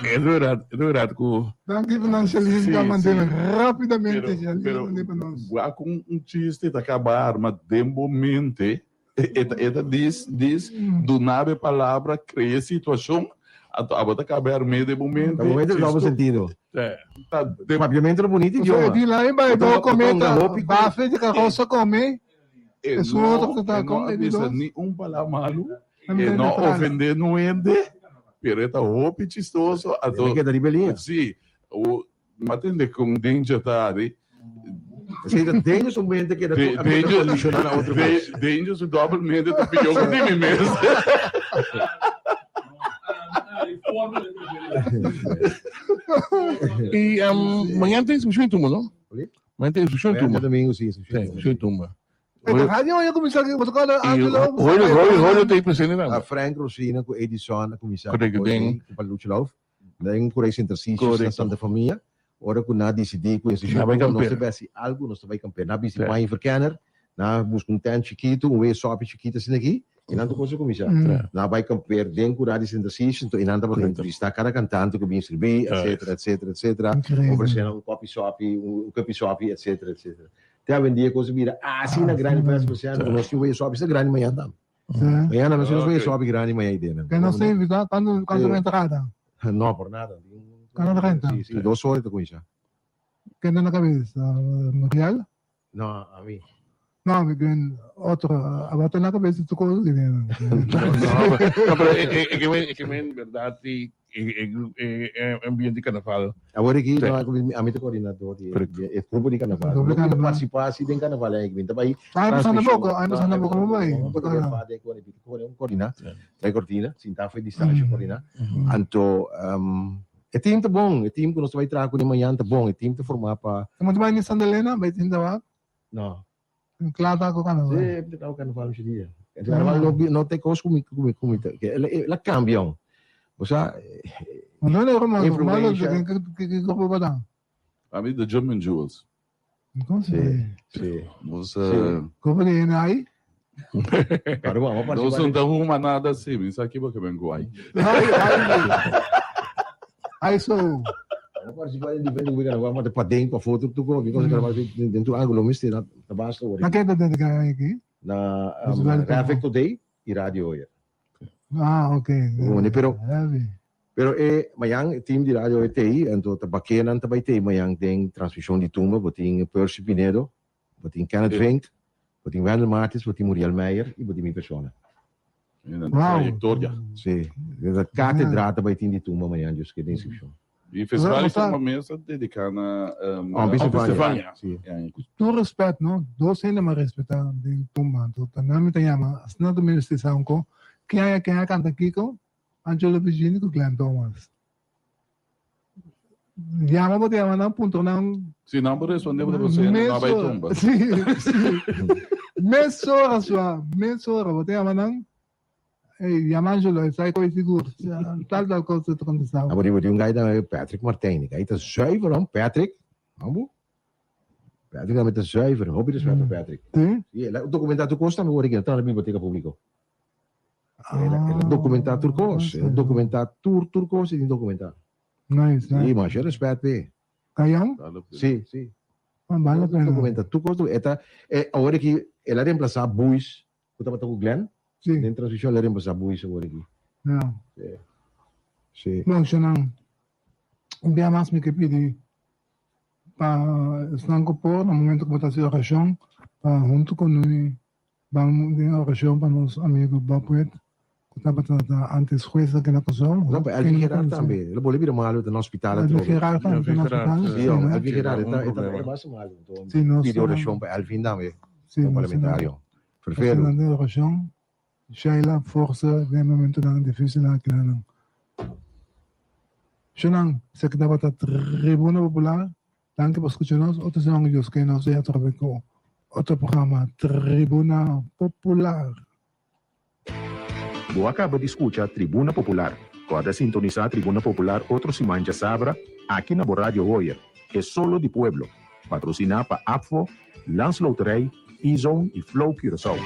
Speaker 7: E verdad, e verdad ku.
Speaker 6: Danki pa nan Shalin ta mantene rapidamente Shalin
Speaker 3: Pero
Speaker 6: mantene pa nos.
Speaker 3: wak un un chiste ta kaba arma den bo mente e ta e ta dis dis duna bo e palabra krea situashon anto abo ta kaba arm'é den bo mente.
Speaker 17: Ta bo mente ta doble sentido.
Speaker 3: Ta den.
Speaker 17: Papiamento ta bunito
Speaker 6: Pasobra
Speaker 17: idioma.
Speaker 6: e di lai bai
Speaker 17: Bo ta
Speaker 6: bo
Speaker 17: bo ta
Speaker 6: come
Speaker 17: hunga
Speaker 6: ta
Speaker 17: hopi ku.
Speaker 6: bafe di karosa come
Speaker 3: E
Speaker 6: esun
Speaker 3: no
Speaker 6: otro ta
Speaker 3: e no
Speaker 6: come
Speaker 3: a
Speaker 6: e di
Speaker 3: bisa
Speaker 6: dos.
Speaker 3: ni un palabra malu.
Speaker 6: Mi
Speaker 3: E
Speaker 6: ta
Speaker 3: no
Speaker 6: neutral.
Speaker 3: ofendé nuende, pero e ta hopi chistoso. Anto,
Speaker 17: E keda riba e liña.
Speaker 3: Sí. O, m'a tende con danger ta ari.
Speaker 17: Esei ta danger su mente keda
Speaker 3: De,
Speaker 17: tur
Speaker 3: danger,
Speaker 17: condicioná na otro kos.
Speaker 3: de, danger su dobbel mente ta pió ku di mi mes.
Speaker 7: I um, mañana tin inscripcion tumba, no? Mañana tin inscripcion
Speaker 17: Mañana
Speaker 7: tumba.
Speaker 17: domingo, sí, inscripcion
Speaker 7: Sí, inscripcion tumba.
Speaker 6: Radio ya kuminsá bo toka na Angelo.
Speaker 7: Hoy hoy hoy te presente na.
Speaker 17: Frank Rosina ku Edison a kuminsá
Speaker 7: Correcto, den
Speaker 17: ku Paluch Love. Den Curey Center Sitios na Santa Famia. Ora ku na disidí ku institushon
Speaker 7: Na bai
Speaker 17: nos
Speaker 7: kamper.
Speaker 17: ta bai hasi algu, nos ta bai kamper. Na bisti paña verkenner, na buska un tent chikitu, un wea sopi chikitu asina aki, i nan tur kos a kuminsá. Na bai kamper den Curadi Center Sitios, enton i nan tabata entrevistá kada kantante ku bin sirbi, etcetera, etcetera, etcetera. Ofresé nan un kopi sopi, un kupi sopi, etcetera, etcetera. Te awendia kos a bira asina grandi festa especial ku nos tin wea sopi asina grandi mañana tambe. Mañana nos tin nos wea sopi grandi mañana idea.
Speaker 6: Ke nos ta invita? Cuando cuando ta entrada?
Speaker 17: No, por nada.
Speaker 6: Cuando ta renta?
Speaker 17: Si, si, dos ora ta cuminsa.
Speaker 6: Ken ta na cabeza? Muriel?
Speaker 17: No, a mi.
Speaker 6: No, mi ken otro. Abo ta na cabeza tu cosa di
Speaker 7: No, no, pero e e e ke men berdad si e ambiente di carnaval.
Speaker 17: Awor aki no, ami ta coordinador di e grupo di carnaval. No ta participa si den carnaval ai, mi ta bai.
Speaker 6: Ai pasando poco, ai pasando poco mo bai.
Speaker 17: Coordina, trae cortina, sinta for distancia coordina. Anto e team ta bon, e team cu nos ta bai traha cune mañan ta bon, e team ta forma pa.
Speaker 6: Bo ta bai ni Santa Elena, bai sinta wak?
Speaker 17: No.
Speaker 6: Kla ta ku carnaval.
Speaker 17: Sí, mi ta kla ku carnaval mucho dia. Carnaval no no ta e kos ku mi ku mi ku mi ta el a kambia aun. Bo sa
Speaker 6: No no ruman
Speaker 17: influencia.
Speaker 6: Ki ki grupo bo ta?
Speaker 3: Ami The German Jewels.
Speaker 17: Sí, sí.
Speaker 3: Nos
Speaker 6: Grupo di hende ai?
Speaker 17: Claro, bo amo
Speaker 3: Nos no ta huma nada si, mi sa kibo ke ben ku ai.
Speaker 6: Ai ai ai so.
Speaker 17: Amo participa den diferente grupo di carnaval, ma ta paden, pafó, tur tur komo, because carnaval den tur ángulo mester ta ta basta ora.
Speaker 6: Na ken ta dedica aki?
Speaker 17: Na Traffic Today y Radio Hoyer.
Speaker 6: Ah, ok.
Speaker 17: Bon, pero pero e mañan e team di Radio Hoyer tei, anto ta bakenan ta bai tei mañan den transmision di tumba, bo tin Percy Pinedo, bo tin Kenneth Vink, bo tin Wendel Martins, bo tin Muriel Meijer y bo tin mi persona.
Speaker 3: Wow. Trayectoria.
Speaker 17: Sí. E katedra ta bai tin di tumba mañan, dus ke den inscripcion.
Speaker 3: E festival di tumba mes ta dedica na
Speaker 17: Opi Stefania.
Speaker 3: Sí.
Speaker 6: Ku tur respet no, dos hende mi a respeta den tumba, anto ta nan mi ta yama, asina ta mi mester sa un ko, ken a ken a kanta kiko, Angelo Virginie ku Glenn Thomas. Yama bo ta yama nan puntra nan.
Speaker 3: Si nan por responde bo ta por sende no a bai tumba.
Speaker 6: Sí, sí. Mesora sua, mesora bo ta yama nan. Ey, yama Angelo, e sa koe sigur. Tal tal kos ta kontestá.
Speaker 17: Abo riba di un gai ta Patrick Martijn. E gai ta zuiver hom, Patrick. Hambu? Patrick tambe ta zuiver. Hopi respet pa Patrick.
Speaker 6: Sí?
Speaker 17: Sí, el a documentá tur kos tambe ora ki el ta na biblioteca publico. El a documentá tur kos. El a documentá tur, tur kos e tin documentá.
Speaker 6: Nice, nice.
Speaker 17: Sí, masha respet p'e.
Speaker 6: Kayon?
Speaker 17: Sí, sí.
Speaker 6: Bale la pena.
Speaker 17: Documenta tur cos e ta e awor aki el a reemplaza Buis cu tabata cu Glenn.
Speaker 6: Sí.
Speaker 17: Den transicion el a reemplaza Buis awor aki.
Speaker 6: Ja.
Speaker 17: Sí. Sí.
Speaker 6: Bon, Shanan, un bia mas mi ke pidi pa esnan cu por na momento cu bo ta haci oracion pa hunto cu nui Ban den orashon pa nos amigo Bob Wit, ku tabata ta antes hues aki na Kòrsou.
Speaker 17: No, pa Elvin Gerard tambe. El a bolbe bira malu, ta na hospital
Speaker 6: atrobe. Elvin Gerard tambe ta na hospital.
Speaker 17: Sí, hombre, Elvin Gerard e ta e ta basta malu. Enton pidi orashon pa Elvin tambe, un parlamentario. Ferfelu.
Speaker 6: Nos den orashon. Sheila, forsa den e momentonan difisil aki na nan. Shonan, esaki tabata Tribuna Popular. Danki pa skucha nos. Otro siman ku Dios ke nos ya atrobe ku otro programa Tribuna Popular.
Speaker 19: Bo a kaba di skucha Tribuna Popular. Kòrda sintonisá Tribuna Popular otro siman djasabra aki na bo Radio Hoyer, E Solo di Pueblo. Patrosiná pa APFO, Landsloterij, E-Zone i Flow Curaçao.